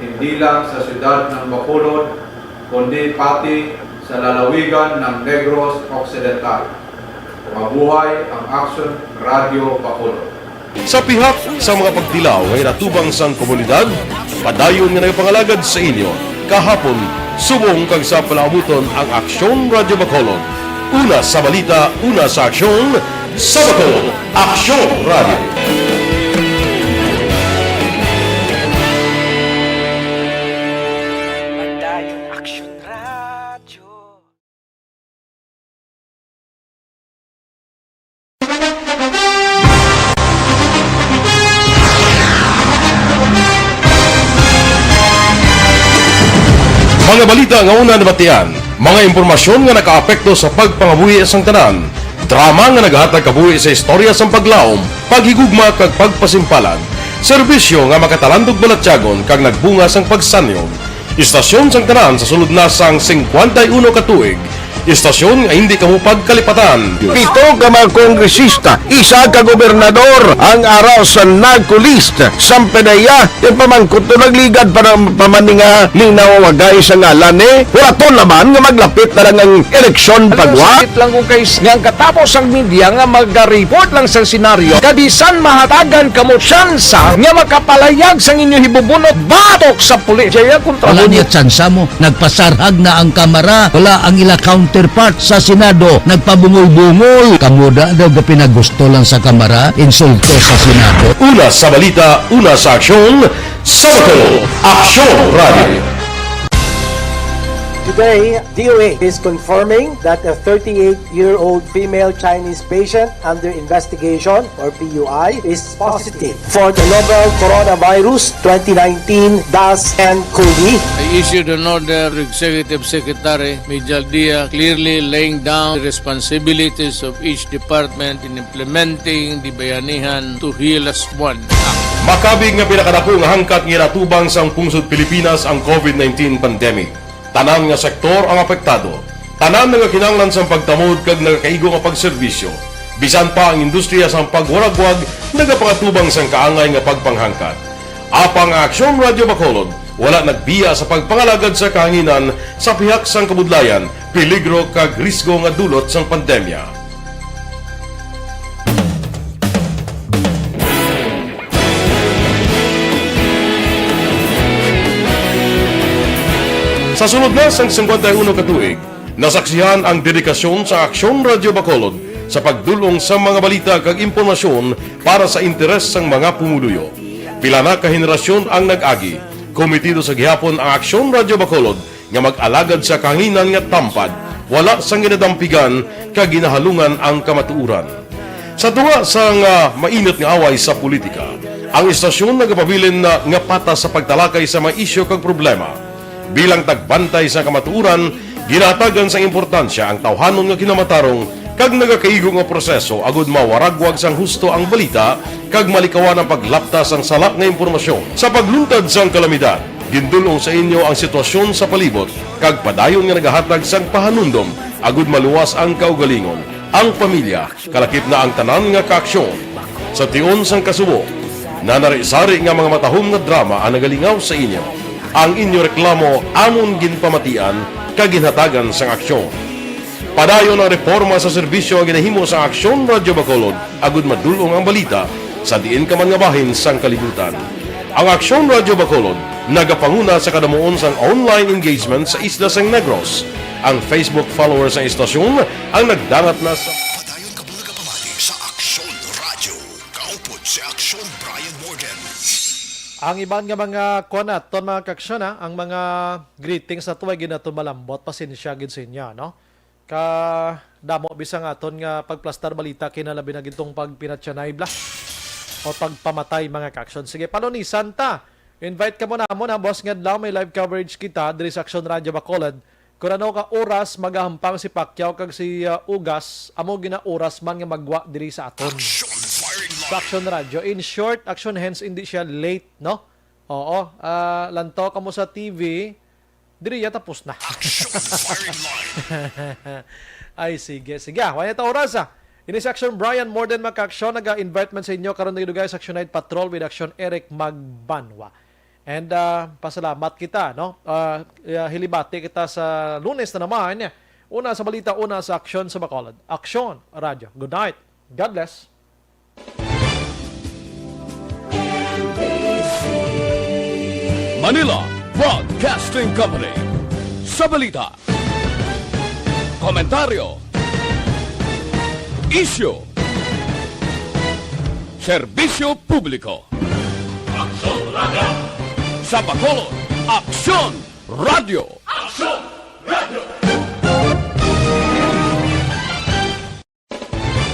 hindi lang sa siyudad ng Bacolod, kundi pati sa lalawigan ng Negros Occidental. Mabuhay ang Action Radio Bacolod. Sa pihak sa mga pagtilaw nga ginatubang sang komunidad, padayon nga nagapangalagad sa inyo kahapon, subong kag sa palaabuton ang Aksyon Radyo Bacolod. Una sa balita, una sa aksyon, sa Bacolod, Aksyon Radyo. Padayon Aksyon Radyo. Mga balita nga una nabatian, mga impormasyon nga nakaapekto sa pagpangabuhi sang tanan, drama nga nagahatag kabuhi sa istorya sang paglaom, paghigugma kag pagpasimpalan, serbisyo nga makatalandog balatyagon kag nagbunga sang pagsanyog. Istasyon sang tanan sa sulod na sang singkwenta y uno ka tuig. Istasyon nga hindi kamo pagkalipatan. Pito ka mga kongresista, isa ka gobernador ang ara sa NAGCO list. Sampe na iya, yung pamangkot to nagligad pa ng pamaninga ning nawawagay sa ngalan ni. Wala to naman nga maglapit na lang ang eleksyon pagwa. Sakit lang kung kay nga ang katapos ang media nga magareport lang sa senaryo. Kabisan mahatagan kamo tsansa nga makapalayag sang inyo hibubunot batok sa pulis. Jaya kontra Wala niya tsansa mo. Nagpasarhag na ang Kamara. Wala ang ila counterpart sa Senado. Nagpabungol-bungol. Kamo da daw gapinagusto lang sa Kamara. Insulto sa Senado. Una sa balita, una sa aksyon, sa Bacolod, Aksyon Radio. Today, D O H is confirming that a thirty-eight-year-old female Chinese patient under investigation, or P U I, is positive for the novel coronavirus twenty nineteen dash N COVID. I issued an order to Executive Secretary Mijal Dia, clearly laying down the responsibilities of each department in implementing the Bayanihan to Heal Us One Act. Makabig nga pinakadako nga hangkat nga ginatubang sang pungsod Pilipinas ang COVID nineteen pandemic. Tanan nga sektor ang apektado. Tanan nga kinahanglan sang pagtamod kag nagakaigo nga pagserbisyo. Bisan pa ang industriya sang pagwaragwag nagapangatubang sang kaangay nga pagpanghangkat. Apang ang Aksyon Radyo Bacolod wala nagbiya sa pagpangalagad sa kahanginan sa pihak sang kabudlayan, peligro kag risgo nga dulot sang pandemya. Sa sulod na sang singkwenta y uno ka tuig, nasaksihan ang dedikasyon sa Aksyon Radyo Bacolod sa pagdul-ong sa mga balita kag impormasyon para sa interes sang mga pumuluyo. Pila na ka henerasyon ang nag-agi, komitido sa gihapon ang Aksyon Radyo Bacolod nga mag-alagad sa kahanginan nga tampad, wala sang ginadampigan kag ginahalungan ang kamatuoran. Sa tunga sang, ah, mainit nga away sa politika, ang istasyon nagapabilin na nga patas sa pagtalakay sa mga isyu kag problema. Bilang tagbantay sa kamatuoran, ginahatagan sang importansya ang tawhanon nga kinamatarong kag nagakaigo nga proseso agud mawaragwag sang husto ang balita kag malikawan ang paglapta sang sala nga impormasyon. Sa pagluntad sang kalamidad, gindul-ong sa inyo ang sitwasyon sa palibot kag padayon nga nagahatag sang pahanumdom agud maluwas ang kaugalingon, ang pamilya, kalakip na ang tanan nga kaaksyon. Sa tion sang kasubo, nanari-sari nga mga matahom nga drama ang nagalingaw sa inyo. Ang inyo reklamo amon ginpamatian kag ginhatagan sang aksyon. Padayon ang reporma sa serbisyo nga ginahimo sa Aksyon Radyo Bacolod agud madul-ong ang balita sa diin ka man nga bahin sang kalibutan. Ang Aksyon Radyo Bacolod nagapanguna sa kadamuon sang online engagement sa isla sang Negros. Ang Facebook followers sang istasyon ang nagdangat na sa Padayon kamo nagapamati sa Aksyon Radyo. Kaupod si Aksyon Brian Morgan. Ang iban nga mga kuwan naton, mga kaaksyon, ha, ang mga greetings na tuway ginaton malambot, pasensya gid sa inyo, no? Ka damo bisan nga aton nga pagplastar balita, kinalabi na gid tong pagpinatyanay bla o pagpamatay, mga kaaksyon. Sige, palunisan ta. Invite kamo namon, ha, buas nga adlaw, may live coverage kita diri sa Aksyon Radyo Bacolod. Kung ano ka oras magahampang si Pacquiao kag si, ah, Ugas, amo gina oras man nga magwa diri sa aton. Action Firing Sa Line. Aksyon Radyo. In short, Aksyon, hence hindi siya late, no? Oo. Ah, lantaw kamo sa T V, diri ya tapos na. Action Firing Line. Ay, sige, sige. Ah, wala ta oras, ah. Ini si Aksyon Brian, more than makaaksyon, naga-invite man sa inyo karon dugay-dugay sa Action Night Patrol with Aksyon Eric Magbanwa. And, ah, pasalamat kita, no? Ah, ah, hilibati kita sa Lunes na naman. Una sa balita, una sa aksyon sa Bacolod. Aksyon Radyo. Good night. God bless. Manila Broadcasting Company. Sa balita, komentaryo, isyu, serbisyo publiko. Aksyon Radyo. Sa Bacolod, Aksyon Radyo. Aksyon